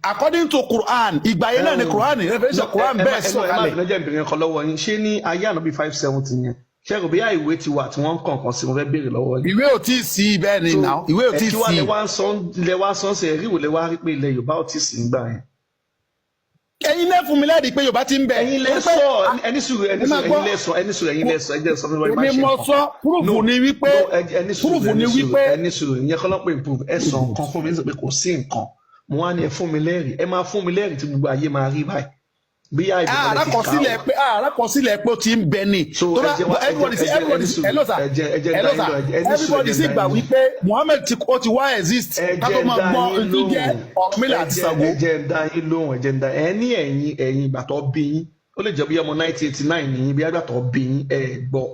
[SPEAKER 1] according to Quran, ìgbà yẹn náà ni Quran, revelation Quran bẹ́ẹ̀
[SPEAKER 5] Ẹ má
[SPEAKER 1] sọ̀kalẹ̀.
[SPEAKER 5] bínú, jẹ́ ìbìrin kan lọ́wọ́ yín. Ṣé ní ayé àná bíi 570 yẹn, ṣé rò bí ìwé ti wà tí wọ́n ń kàn kan sí? Mo fẹ́ béèrè lọ́wọ́ yín.
[SPEAKER 1] Ìwé ò tí ì sí bẹ́ẹ̀ ni náà, ìwé ò
[SPEAKER 5] Ẹ
[SPEAKER 1] tí ì
[SPEAKER 5] kí wá
[SPEAKER 1] sí.
[SPEAKER 5] lẹ wá ń sọ, lẹ wá sọ ń sẹ ẹrí wò lẹ wá rí pé ilẹ̀ Yorùbá ò tí ì sí nígbà yẹn?
[SPEAKER 1] Ẹ̀yin náà fún mi lẹ́rìí pé Yorùbá ti ń bẹ.
[SPEAKER 5] Ẹ̀yin lẹ
[SPEAKER 1] Torí pé
[SPEAKER 5] sọ, ẹni sùúrù, ẹni
[SPEAKER 1] Ẹ máa
[SPEAKER 5] sùúrù,
[SPEAKER 1] gbọ́.
[SPEAKER 5] ẹ̀yin lẹ sọ, ẹni sùúrù, ẹ̀yin lẹ sọ, ẹ jẹ́ sọ fún mi, má
[SPEAKER 1] Èmi
[SPEAKER 5] ṣe
[SPEAKER 1] mo
[SPEAKER 5] nǹkan.
[SPEAKER 1] sọ, proof
[SPEAKER 5] No,
[SPEAKER 1] ni wípé
[SPEAKER 5] no, ẹni sùúrù,
[SPEAKER 1] proof
[SPEAKER 5] ẹni
[SPEAKER 1] ni
[SPEAKER 5] sùúrù,
[SPEAKER 1] wípé
[SPEAKER 5] ẹni sùúrù, ìyẹn kọ́ ló pè proof. Ẹ sọ nǹkan fún mi, ní sọ pé kò sí nǹkan, mo wá ní ẹ fún mi lẹ́rìí, ẹ máa fún mi lẹ́rìí tí gbogbo ayé máa rí báyìí bí i ìbùkún lẹ ti kà
[SPEAKER 1] Àràkọsílẹ̀
[SPEAKER 5] ó.
[SPEAKER 1] pé àràkọsílẹ̀ pé ó ti ń bẹ ni.
[SPEAKER 5] So
[SPEAKER 1] Tó
[SPEAKER 5] ẹ
[SPEAKER 1] bá
[SPEAKER 5] jẹ́ wá ẹ jẹ́
[SPEAKER 1] everybody
[SPEAKER 5] ẹ
[SPEAKER 1] sí
[SPEAKER 5] jẹ́
[SPEAKER 1] everybody
[SPEAKER 5] ẹni
[SPEAKER 1] sí
[SPEAKER 5] sùúrù,
[SPEAKER 1] hello sir,
[SPEAKER 5] ẹ jẹ́
[SPEAKER 1] hello
[SPEAKER 5] dá
[SPEAKER 1] sir,
[SPEAKER 5] yín lọ, ẹni sùúrù, ẹ
[SPEAKER 1] everybody
[SPEAKER 5] jẹ́
[SPEAKER 1] sì
[SPEAKER 5] dá
[SPEAKER 1] gbà
[SPEAKER 5] yín lóhùn.
[SPEAKER 1] wípé Muhammed ti ó ti wá exist
[SPEAKER 5] Ẹ
[SPEAKER 1] ká tó
[SPEAKER 5] jẹ́
[SPEAKER 1] máa
[SPEAKER 5] dá
[SPEAKER 1] gbọ́
[SPEAKER 5] yín
[SPEAKER 1] tó jẹ́
[SPEAKER 5] lóhùn.
[SPEAKER 1] Ọ̀rúnmìlà
[SPEAKER 5] Ẹ
[SPEAKER 1] àti
[SPEAKER 5] jẹ́
[SPEAKER 1] Ṣàngó.
[SPEAKER 5] Ẹ jẹ́ dá yín lóhùn, ẹ jẹ́ dá ẹ ní ẹ̀yin ìgbà tó bí yín, ó lè jẹ́ bí ọmọ 1989 nìyí, bí àgbà tó bí yín, ẹ gbọ́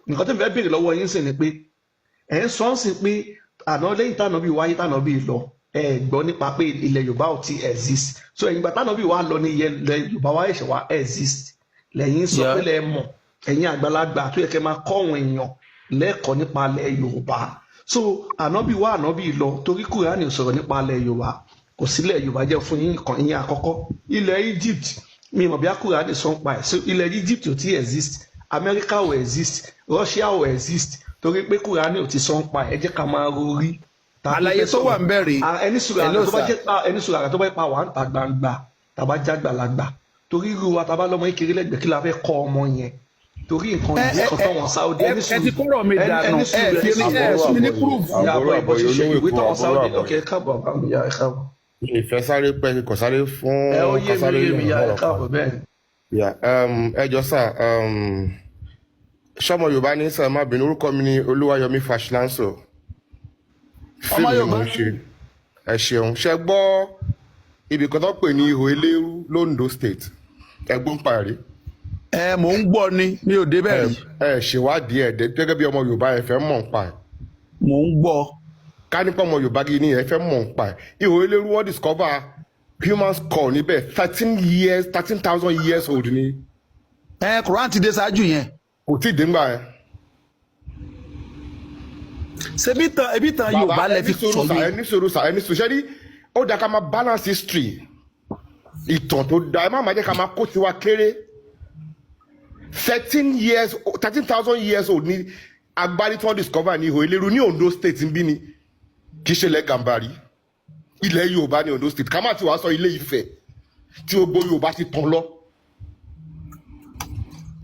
[SPEAKER 5] nǹkan tó ń fẹ́ béèrè lọ́wọ́ yín sì ni pé ẹ̀ ń sọ ń sìn pé àná lẹ́yìn tànà bí wáyé, tànà bí lọ, ẹ gbọ́ nípa pé ilẹ̀ Yorùbá ò ti exist. So ẹ̀yin ìgbà tànà bí wà lọ ní ilẹ̀ Yorùbá wá ẹ̀ṣẹ̀ wá exist lẹ́yìn sọ pé lẹ́ mọ̀, ẹ̀yin àgbàlagbà tó yẹ kẹ́ máa kọ́ àwọn èèyàn lẹ́kọ̀ọ́ nípa ilẹ̀ Yorùbá. So ànábì wá, ànábì lọ, torí Kùránì ò sọ̀rọ̀ nípa ilẹ̀ Yorùbá, kò sílẹ̀ Yorùbá. Jẹ́ fún yín kan ìyẹn àkọ́kọ́. Ilẹ̀ Egypt, mi mọ̀ bí Kùránì sọ ń pa ẹ̀. So ilẹ̀ Egypt ò tí exist, America ò exist, Russia ò exist, torí pé Kùránì ò ti sọ ń pa ẹ̀. Ẹ jẹ́ ká máa rorí. Tàbí
[SPEAKER 1] Àlàyé
[SPEAKER 5] fẹ́
[SPEAKER 1] tó wà
[SPEAKER 5] sọ̀rọ̀.
[SPEAKER 1] ń bẹ̀ rèé.
[SPEAKER 5] Ah, ẹni sùúrù àgbà
[SPEAKER 1] Hello
[SPEAKER 5] tó bá
[SPEAKER 1] sir.
[SPEAKER 5] jẹ́ ah, ẹni sùúrù àgbà tó bá jẹ́ pa wà ń ta gbangba tàbá jágbàlagbà, torí irú wa tàbá lọ́mọ kékeré lẹ́gbẹ̀ẹ́, kí la fẹ́ kọ́ ọmọ yẹn? Torí nǹkan
[SPEAKER 1] Ẹ
[SPEAKER 5] ìwé
[SPEAKER 1] ẹ
[SPEAKER 5] kan
[SPEAKER 1] ẹ
[SPEAKER 5] táwọn Saudi,
[SPEAKER 1] ẹ
[SPEAKER 5] ẹni
[SPEAKER 1] ẹ ti
[SPEAKER 5] sùúrù,
[SPEAKER 1] kọ́rọ̀ mi
[SPEAKER 5] ẹni
[SPEAKER 1] dànù,
[SPEAKER 5] ẹni
[SPEAKER 1] ẹ
[SPEAKER 5] sùúrù,
[SPEAKER 1] fi
[SPEAKER 5] ẹni
[SPEAKER 1] ẹ
[SPEAKER 5] sùúrù.
[SPEAKER 1] fún mi ní proof.
[SPEAKER 5] Ìyàbọ̀
[SPEAKER 6] Àbọ̀rọ̀
[SPEAKER 5] ìbọn
[SPEAKER 6] àbọ̀yé,
[SPEAKER 5] ṣíṣe
[SPEAKER 6] olówó
[SPEAKER 5] ìwé
[SPEAKER 6] èkó,
[SPEAKER 5] táwọn
[SPEAKER 6] àbọ̀rọ̀
[SPEAKER 5] Saudi.
[SPEAKER 6] àbọ̀yé.
[SPEAKER 5] Ok, ẹ káàbọ̀ bàbá mi, ya ẹ káàbọ̀.
[SPEAKER 6] Ìfẹ́ sáré pẹ́ kò sáré fún
[SPEAKER 5] Ẹ ó yé mi, ó
[SPEAKER 6] kásáré
[SPEAKER 5] yé mi, ya ẹ
[SPEAKER 6] ọ̀rọ̀ kan.
[SPEAKER 5] káàbọ̀ bẹ́ẹ̀ ni.
[SPEAKER 6] Yeah, ẹ jọ sà, ṣọmọ Yorùbá ní sà, má bínú, orúkọ mi ni Olúwayọ̀mí Fashlanso.
[SPEAKER 1] Ọmọ
[SPEAKER 6] Fíìmù ni
[SPEAKER 1] Yorùbá
[SPEAKER 6] mò ń ṣe. Ẹ ṣeun. Ṣe gbọ́ ibì kan tó pè ní Ihò Eléérú l'Ondo State. Ẹgbọ́n parí.
[SPEAKER 1] Ẹ mò ń gbọ́ ni, mi ò débẹ̀
[SPEAKER 6] Ẹ
[SPEAKER 1] rí.
[SPEAKER 6] ẹ ṣèwádìí ẹ̀ gẹ́gẹ́ bí ọmọ Yorùbá, ẹ fẹ́ mọ̀ ń pa ẹ̀.
[SPEAKER 1] Mò ń gbọ́.
[SPEAKER 6] Ká nípa ọmọ Yorùbá gidi ni ẹ fẹ́ mọ̀ ń pa ẹ̀. Ihò Eléérú, wọ́n discover human skull níbẹ̀, 13 years, 13,000 years old ni.
[SPEAKER 1] Ẹ Quran ti dé ṣáájú yẹn.
[SPEAKER 6] Kò tí ì dé ńgbà yẹn.
[SPEAKER 1] Ṣebí tan ebi tan
[SPEAKER 6] Bàbá,
[SPEAKER 1] Yorùbá lẹ
[SPEAKER 6] ẹni
[SPEAKER 1] fi
[SPEAKER 6] sùúrù
[SPEAKER 1] sọ
[SPEAKER 6] sà,
[SPEAKER 1] yẹn.
[SPEAKER 6] ẹni sùúrù sà, ẹni sùúrù. Ṣé rí, ó dáa ká máa balance history, ìtàn tó dáa. Ẹ má máa jẹ́ ká máa kó tiwa kéré. 13 years, 13,000 years old ni agbárí tí wọ́n discover ní Ihò Eléérú ní Ondo State ń bí ni, kì í ṣe ilẹ̀ Gàmbàrí, ilẹ̀ Yorùbá ní Ondo State. Ká má ti wàá sọ Ilé Ifẹ̀ tí gbogbo Yorùbá ti tàn lọ.